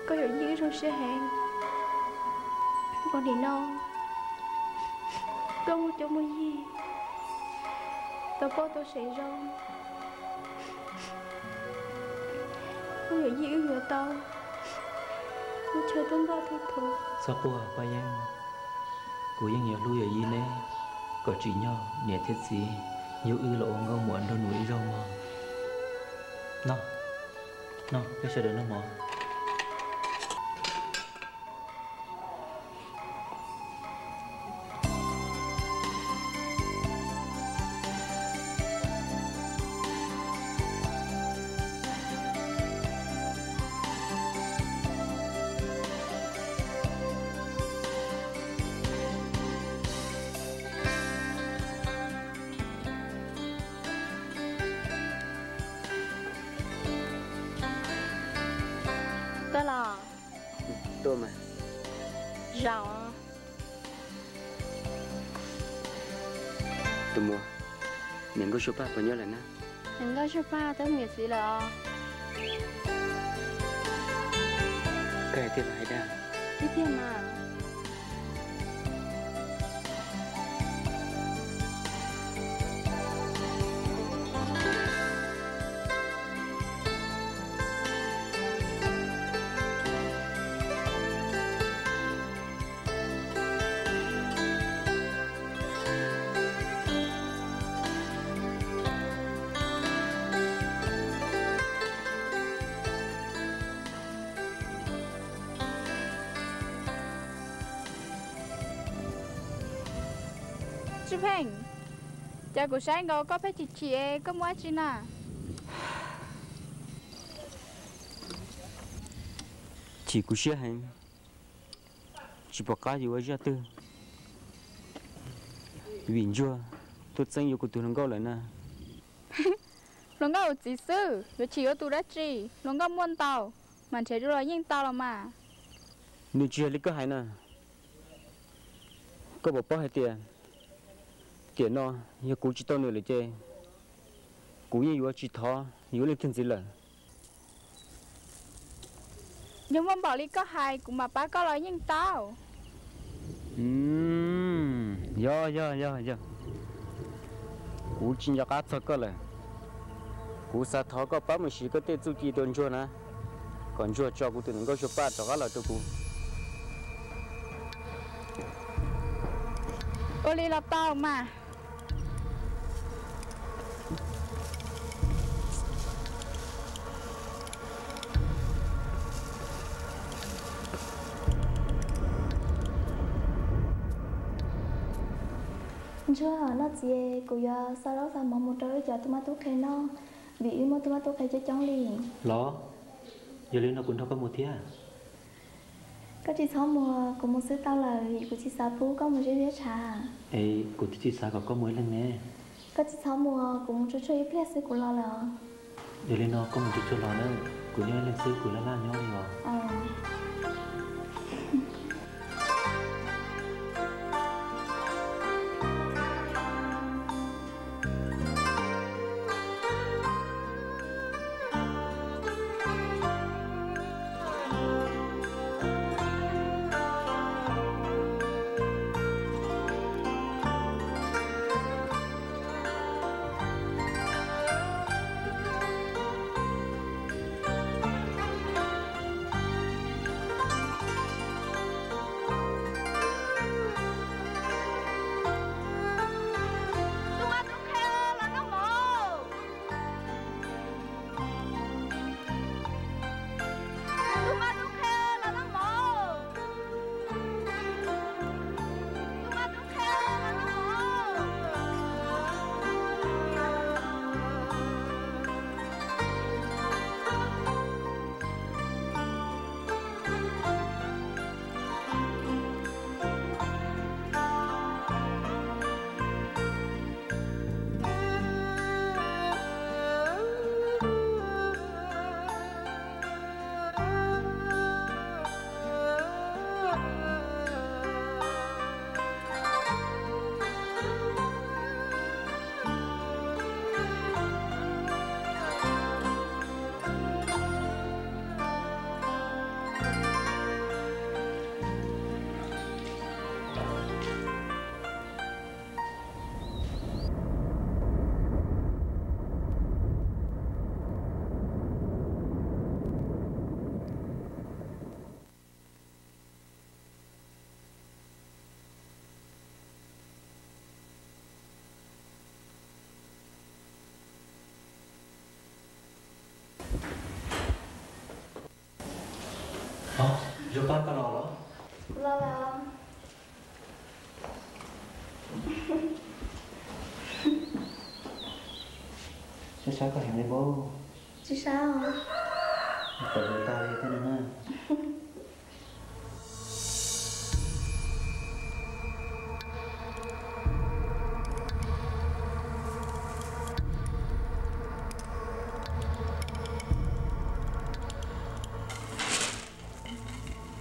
koj Yawm Yij wb zoo siab heev. Ua nim no koj muaj cuab muaj yig, tau poj tau sev zoo, koj Yawm Yij wb yuav tau lub chaw tub ntoj tub thuv. Txhob quaj Paj Yeeb, kuv yeej yuav hlub Yawm Yij neb kom tsim nyog niam thiab txiv yug wb los ua nkauj muam nraug nus ib zaug mog. Noj, noj, peb sawv daws noj mov. Tuaj los? Tuaj mas. Zaum. Tus muam, niam Nkauj Suav Paj puas nyob lawm na? Niam Nkauj Suav Paj twb mus yuav txiv lawm os. Koj hais tiag los hais dag? Tiag tiag mas. Tsis Pheej, cas kuv saib nkaus koj pheej chim chim, koj muaj dab tsi na? Chim kuv siab heev, tsis pom qab yuav ua zaj twg, vim Ntsuag tuaj txeeb yuav kuv tus hluas nkauj lawm na. Hluas nkauj ua txiv xwb, yuav chim yuav tus dab tsi? Hluas nkauj muaj ntau, mas nrhiav dua los yeej tau los mas. Nws tsis yog li koj hais na. Koj puas paub hais tias tiam no yog kuv tsis tau nws lawm ces kuv yeej yuav tsis thov yuav leej twg ntxiv lawm. Yog muaj npaum li koj hais, kuv mam pab koj los yeej tau. Yog yog yog yog, kuv tsis nco qab txog koj lawm. Kuv xav thov koj pab mus siv koj tej txuj ci rau Ntsuag na, kom Ntsuag tso kuv tus hluas nkauj Suav Paj rov qab los rau kuv. Ua li los tau mas. Ntsuag, no txiv, kuv yuav xa zaub xa mov mus rau wb cov tub mab tub qhe noj, vim wb muaj tub mab tub qhe coob coob li. Los, yog li no kuv nrog koj mus thiab. Koj tsis txhob mus, kuv mus xwb tau lawm, vim kuv tsis xav pub koj mus zeb ziab tshav. Es kuv twb tsis xav kom koj mus ib leeg ne. Koj tsis txhob mus, kuv mus tsuag tsuag ib pliag xwb kuv los lawm os. Yog li no koj mus tsuag tsuag los na, kuv nyob ib leeg xwb kuv laj laj nyob li os. Ntsuag Paj, koj los los? Los los. Saib saib koj heev li pob. Tsis saib os. Tawm hluas tag li thiab no na.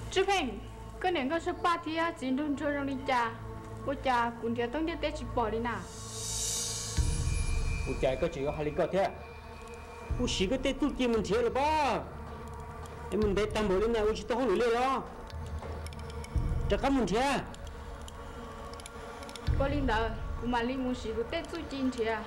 Tswj Pheej, koj niam Nkauj Saub Paj thiab txiv nraug Ntsuag zoo li cas? Ua cas kuv nrhiav tau ntiaj teb tsis pom li na? Ua cas koj tseem yuav hais li koj thiab? Kuv siv koj tej txuj ci mus nrhiav lawm pob. Es mus ntev tag npaum li na ua tsis tau hauj lwm li los? Rov qab mus nrhiav. Ua li ntawd kuv mam li mus siv kuv tej txuj ci nrhiav.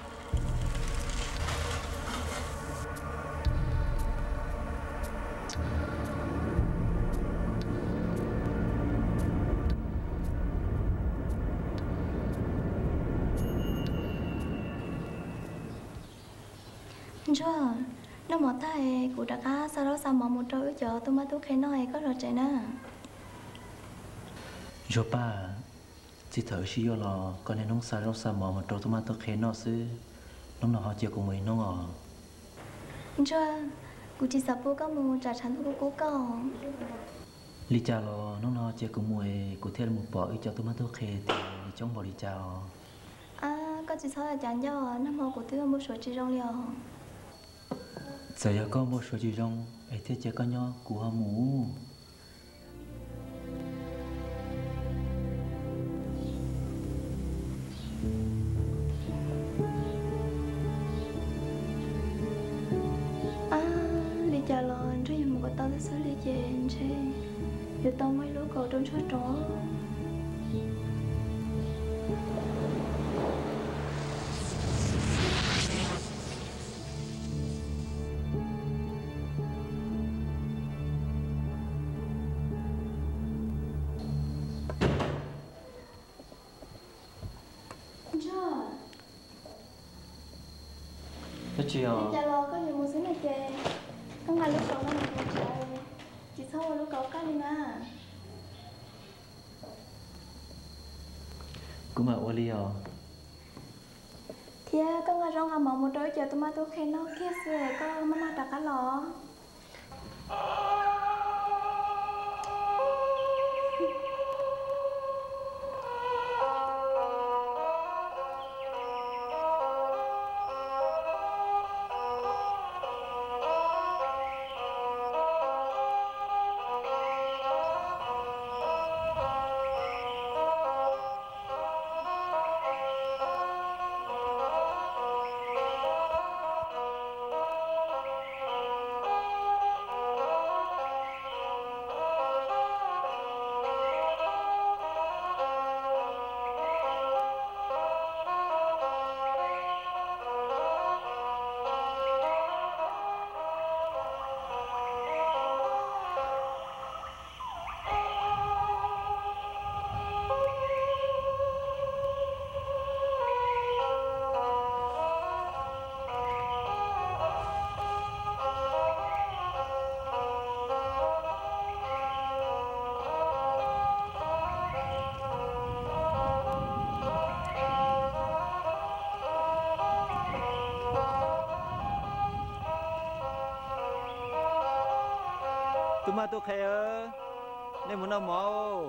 Ntsuag, noj mov tag es kuv rov qab xa zaub xa mov mus rau wb cov tub mab tub qhe noj es koj los tsev na. Ntsuag Paj, txij thaum wb sib yuav los koj niaj hnub xa zaub xa mov mus rau tub mab tub qhe noj xwb, hnub no ho cia kuv mus ib hnub os. Ntsuag, kuv tsis xav pub koj mus tsam tshav ntuj kub kub koj. Li cas los hnub no cia kuv mus es kuv thiaj li mus pom wb cov tub mab tub qhe tias coob npaum li cas os. Ab, koj tsis txhob cav ncauj, nag hmo kuv twb ua npau suav tsis zoo li os. Txawm yog koj npau suav tsis zoo es thiaj cia koj nyob kuv ho mus. Ab, li cas los Ntsuag yuav mus kom tau xwb xwb li ces ntshe yuav tau muaj ib lub kaus rau Ntsuag rau. Ntsuag, dab tsi os? Li cas los koj yuav mus xwb no ces koj nqa lub kaus no mus tsev, tsis txhob ua lub kaus qab li mas. Kuv mam ua li os. Thiab koj nqa zaub nqa mov mus rau wb cov tub mab tub qhe noj kiag xwb es koj maj maj rov qab los. Tub mab tub qhe, nej mus noj mov.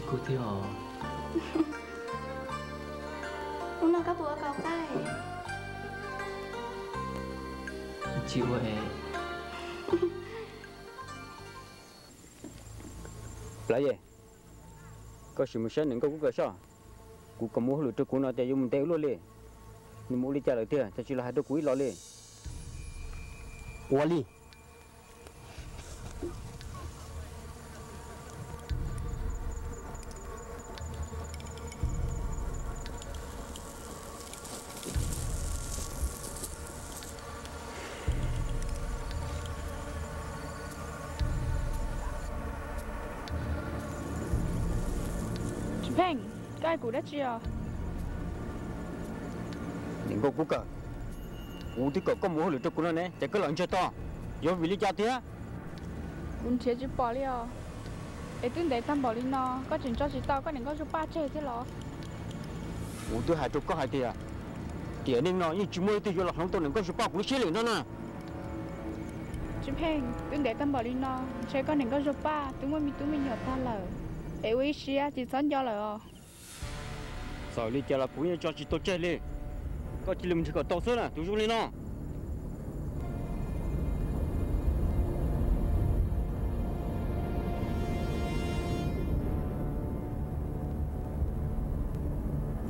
Kuv thiab os. Hnub no koj puas ua kaum qaib? Tsis ua es. Plab Yej, koj sim mus saib niam nkauj Kub Kawm soj. Kuv kom muaj hauj lwm rau kuv no ces yuav mus ntev ua luaj li. Nws mus ua li cas lawm tiag, cas tsis los hais rau kuv ib los li? Ua li. Tsis Pheej, koj hais kuv dab tsi os? Niam nkauj Kub Kawm, kuv twb kom koj mus hauj lwm rau kuv no ne, ces koj los ntsiag to, yog vim li cas thiab? Kuv nrhiav tsis pom li os. Es twb ntev tag npaum li no, koj tseem tso tsis tau koj niam nkauj Zuag Paj tseg thiab los? Kuv twb hais rau koj hais tias, tiam neej no yeej tsis muaj leej twg yuav los hloov tau niam nkauj Zuag Paj kuv lub siab li no na. Tsis Pheej, twb ntev tag npaum li no, ntshe koj niam nkauj Zuag Paj twb muaj me tub me nyuam tag lawm, es ua ib siab tsis txhob nco lawm os. Txawm li cas los kuv yeej tso tsis tau tseg li. Koj cia li mus nrhiav kom tau xwb na, tus zoo li no.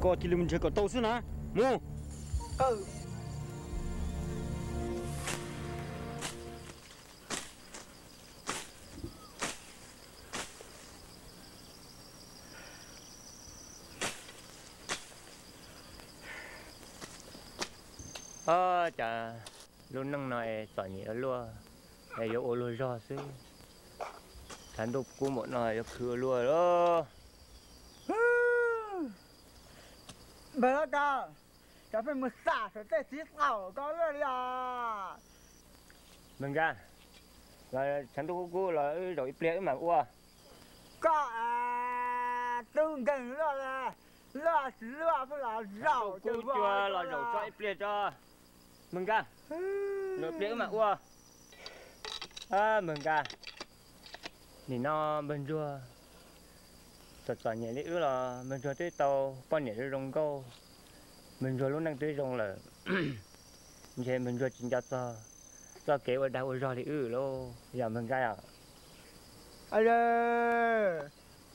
Koj cia li mus nrhiav kom tau xwb na. Mus. Ob, cas lub neej no es txom nyem ua luaj, es yuav ua luag zog xwb. Tshav ntuj kub npaum no yuav khwv ua luaj los. Npawg Lauj Kaub, cov pheej mus xam saum tej txiv qaum ko luaj li os. Npawg Nkaj, los tshav ntuj kub kub los wb zaum ib pliag wb mam ua. Koj tub nkeeg luaj, luaj tsis luaj pheej los zaum cua los zaum tso ib pliag tso. Npawg Nkaj, zaum ib pliag wb mam ua. Npawg Nkaj, nim no npawg Ntsuag txom txom nyem li wb los npawg Ntsuag twb tau poj niam zoo zoo nkauj, npawg Ntsuag lub neej twb zoo lawm, ntshe npawg Ntsuag tsis nco txog txoj kev ua dag ua zog li wb lauj, yog npawg Nkaj os.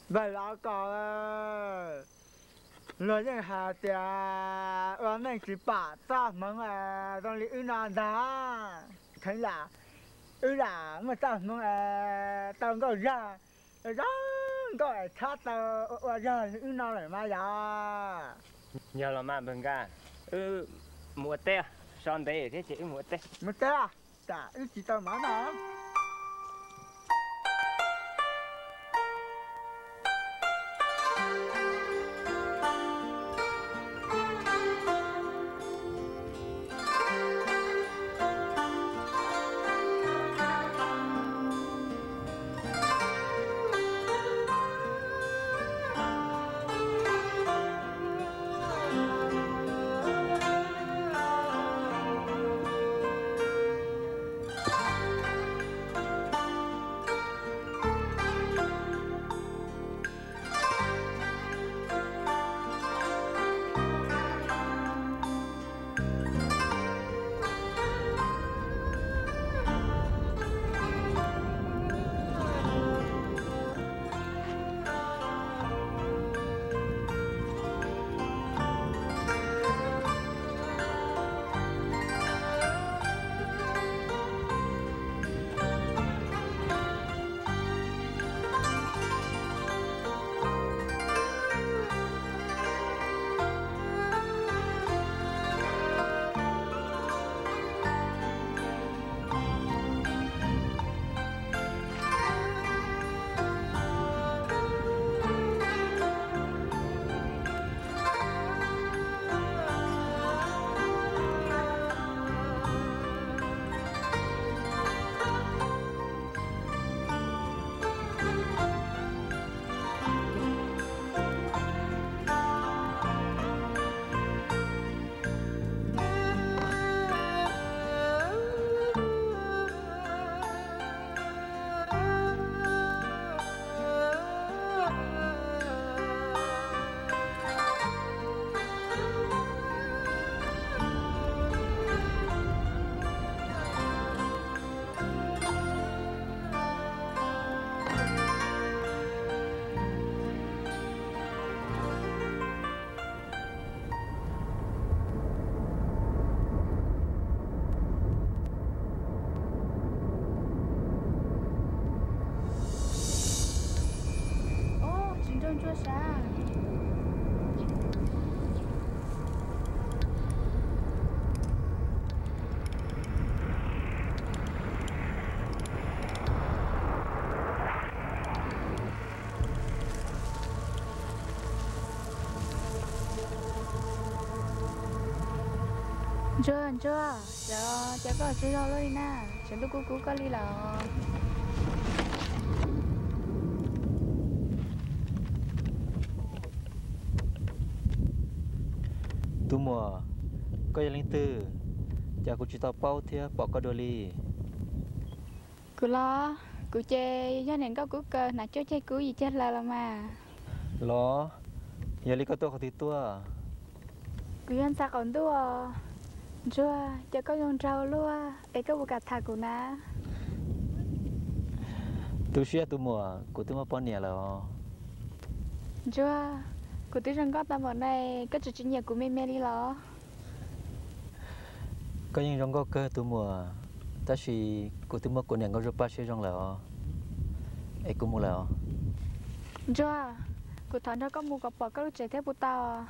Npawg Lauj Kaub, luag yeej hais tias ua neej tsis pom txoj hmoov zoo li wb no ntag. Kheev lam wb lam muaj txoj hmoov tau nkauj zog, zoo nkauj es txhob tau ua zog li wb no lawm mas yog. Yog los mas npawg Nkaj, wb mus ua teb, so ntev thiab ces wb mus ua teb. Mus teb, tsam wb tsis tau mov noj. sab. Ntsuag, Ntsuag, sawv, cas koj tsis zoo luaj li na? Sawv ntuj kub kub koj li lawm. Tus muam, koj yog leej twg? Cas kuv tsis tau paub thiab pom koj dua li. Kuv los, kuv ces yog niam nkauj kub kaw hnav cuab ceg kub yim ceg hlaws los mas. Los, yog li koj tuaj qhov twg tuaj? Kuv yog ntxhais qaum ntuj os. Ntsuag, cas koj zoo nraug luaj es koj puas kam tham kuv na? Tu siab tus muam, kuv twb muaj poj niam lawm os. Ntsuag, kuv twb zoo nkauj tau npaum no, koj tseem tsis nyiam kuv me me li los? Koj yeej zoo nkauj kawg tus muam, tab sis kuv twb muaj kuv niam nkauj Zuag Paj siab zoo lawm os. Es kuv mus lawm os. Ntsuag, kuv thov nrog koj mus kom pom koj lub tsev thiab puas tau?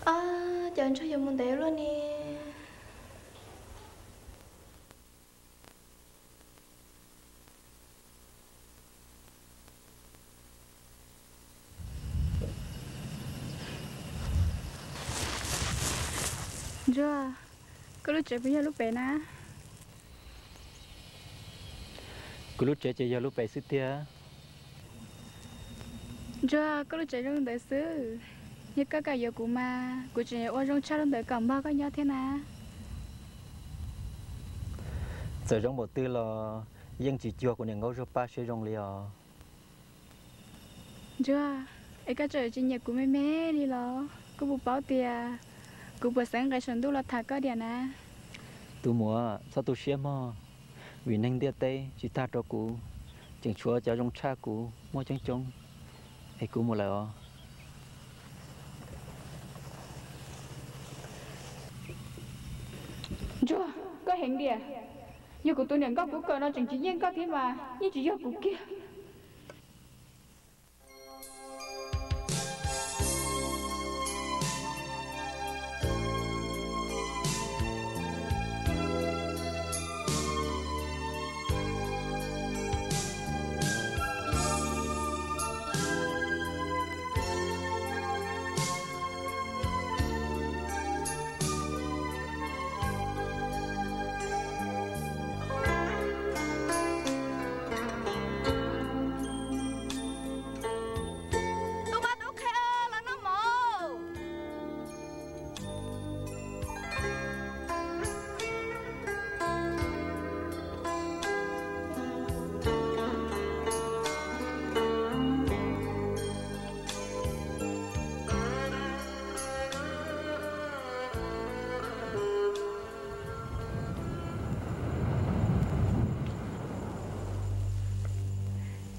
Ab, cas Ntsuag yuav mus ntev luaj ne? Ntsuag, koj lub tsev puas yog lub pem na? Kuv lub tsev ces yog lub pem xwb tiag. Ntsuag, koj lub tsev zoo li ntawd xwb, yog koj kam yuav kuv mas kuv tseem yuav ua zoo tshaj li ntawd kom npog koj nyob thiab na. Txawm zoo npaum twg los yeej tsis cuag kuv niam nkauj Zuag Paj siab zoo li os. Ntsuag, es koj tseem tsis nyiam kuv me me li los? Koj puas paub tias kuv puas xeeb nqes saum ntuj los tham koj diam na? Tus muam, txhob tu siab mog, vim neeg ntiaj teb tsis tag rau kuv, tseem tshuav cov zoo tshaj kuv muaj coob coob. Es kuv mus lawm os. Ntsuag, koj heev tiag. Yog kuv tus niam nkauj kub kaw no tseem tsis yeej koj thiab mas yeej tsis yog kuv kiag. Tub mab tub qhe, los noj mov.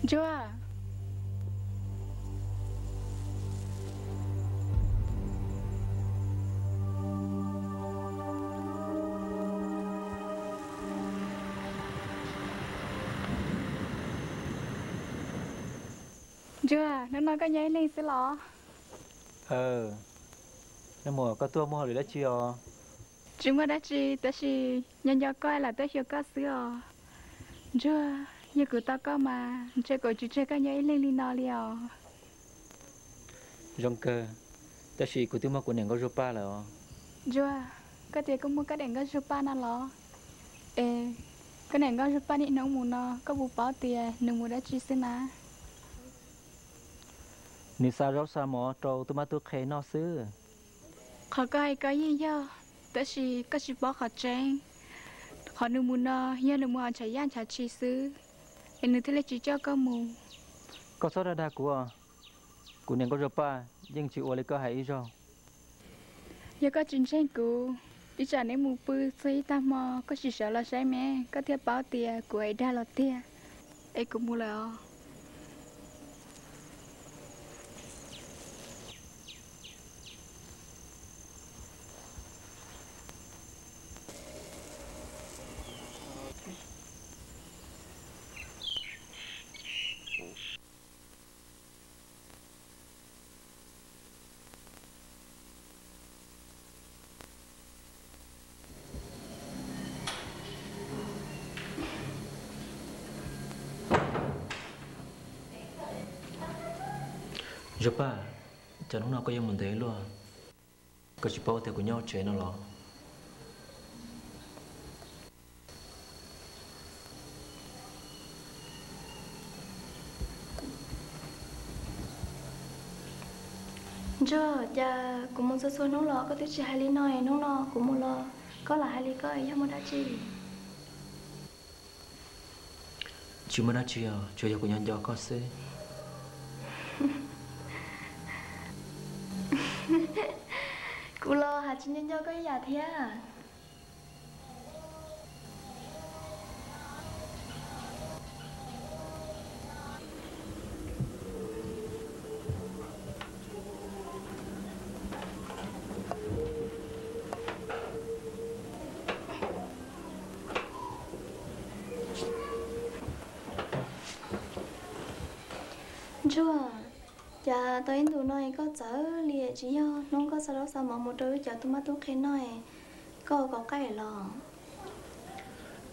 Ntsuag. Ntsuag, hnub no koj nyob ib leeg xwb los? Aw, nag hmo koj tuaj muaj hauj lwm dab tsi os? Tsis muaj dab tsi, tab sis nyob nco koj lam tuaj xyuas koj xwb os. Ntsuag, yog kuv tau koj mas ntshe kuv tsis tseg koj nyob ib leeg li no li os. Zoo kawg, tab sis kuv twb muaj kuv niam nkauj Zuag Paj lawm os. Ntsuag, koj tias koj muaj koj niam nkauj Zuag Paj no los? Es koj niam nkauj Zuag Paj niaj hnub mus no koj puas paub tias nws mus dab tsi xwb na? Nws xa zaub xa mov rau tub mab tub qhe noj xwb. Qhov koj hais ko yeej yog, tab sis koj tsis paub qhov tseeb. Qhov nws mus no yog nws mus hauv ntshav yaj ntshav tshis xwb, es nws thiaj li tsis coj koj mus. Koj txhob dag dag kuv os. Kuv niam nkauj Zuag Paj yeej tsis ua li koj hais ib zaug. Yog koj tsis ntseeg kuv, Ib tsam neb mus pw txog ib tag hmo koj tsis sawv los saib me, koj thiaj paub tias kuv es dag los tiag. Es kuv mus lawm os. Ntsuag Paj, cas hnub no koj yuav mus ntev luaj? Koj tsis paub tias kuv nyob tsev no los? Ntsuag, cas kuv mus txhua txhua hnub los koj twb tsis hais li no es hnub no kuv mus los koj lam hais li koj, yog muaj dab tsi? Tsis muaj dab tsi os, tsuas yog kuv nyob nco koj xwb. Kuv los hais tsis nco nco koj ib yam thiab. Ntsuag, cas tau ib ntus no es koj txawv li, tsis yog hnub koj xa zaub xa mov mus rau wb cov tub mab tub qhe noj, koj kov qaij los?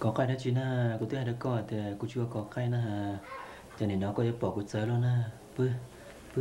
Kov qaij dab tsi na, kuv twb hais rau koj tias kuv tsis ua kov qaij na, cas nim no koj yuav pom kuv txawv luaj na. Pw, pw.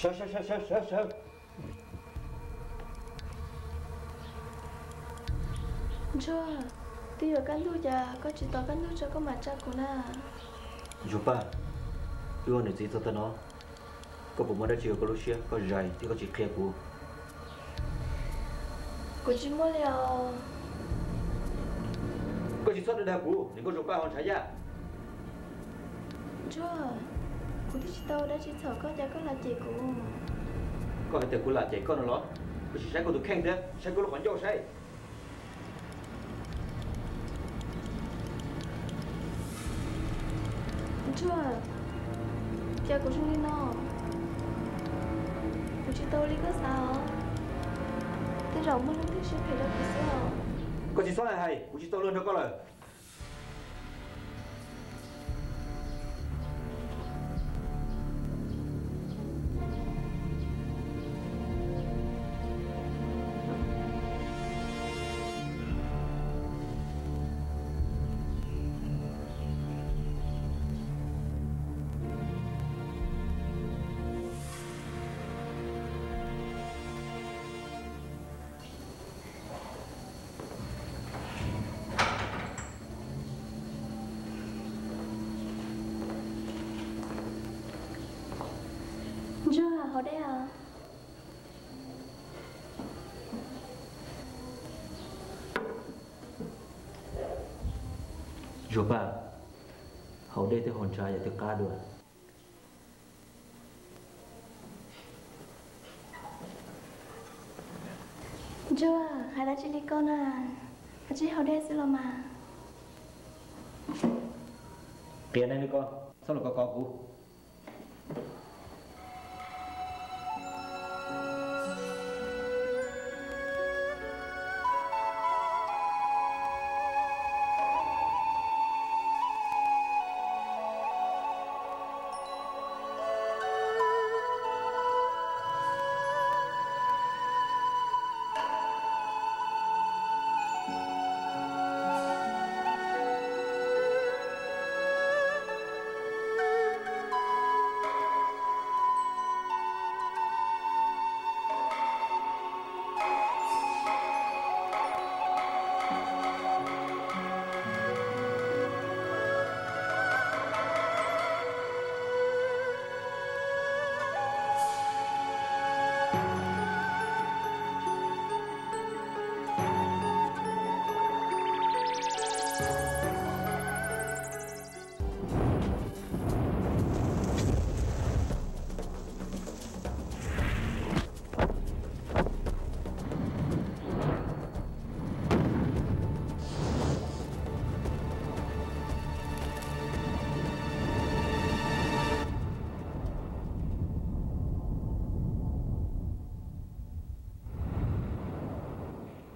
Sawv, sawv, sawv, sawv, sawv, sawv. Ntsuag, twb yuav kaj ntug cas koj tsis tos kaj ntug tso koj mam tsa kuv na. Ntsuag Paj, wb ua niam txiv txog tag no, koj puas muaj dab tsi ua koj lub siab koj zais thiab koj tsis qhia kuv? Kuv tsis muaj li os. Koj tsis txhob dag kuv, niam nkauj Ntsuag Paj ho ntshav yaj. Ntsuag, kuv twb tsis tau ua dab tsi txhaum koj cas koj lam cem kuv? Koj hais tias kuv lam cem koj no los? Koj sim saib koj tus kheej thiab saib koj lub qhov ncauj saib. Ntsuag, cas kuv zoo li no? Kuv tsis tau li koj xav os. Tej zaum muaj leej twg siab phem rau kuv xwb os. Koj tsis txhob hais, kuv tsis tau luag nrog koj lawm. Ntsuag, haus dej os. Ntsuag Paj, Haus dej twb haus ntshav yam twg qab dua. Ntsuag, hais dab tsi li koj na? Koj tsis haus dej xwb los mas. Qias neeg li koj txhob los kov kov kuv.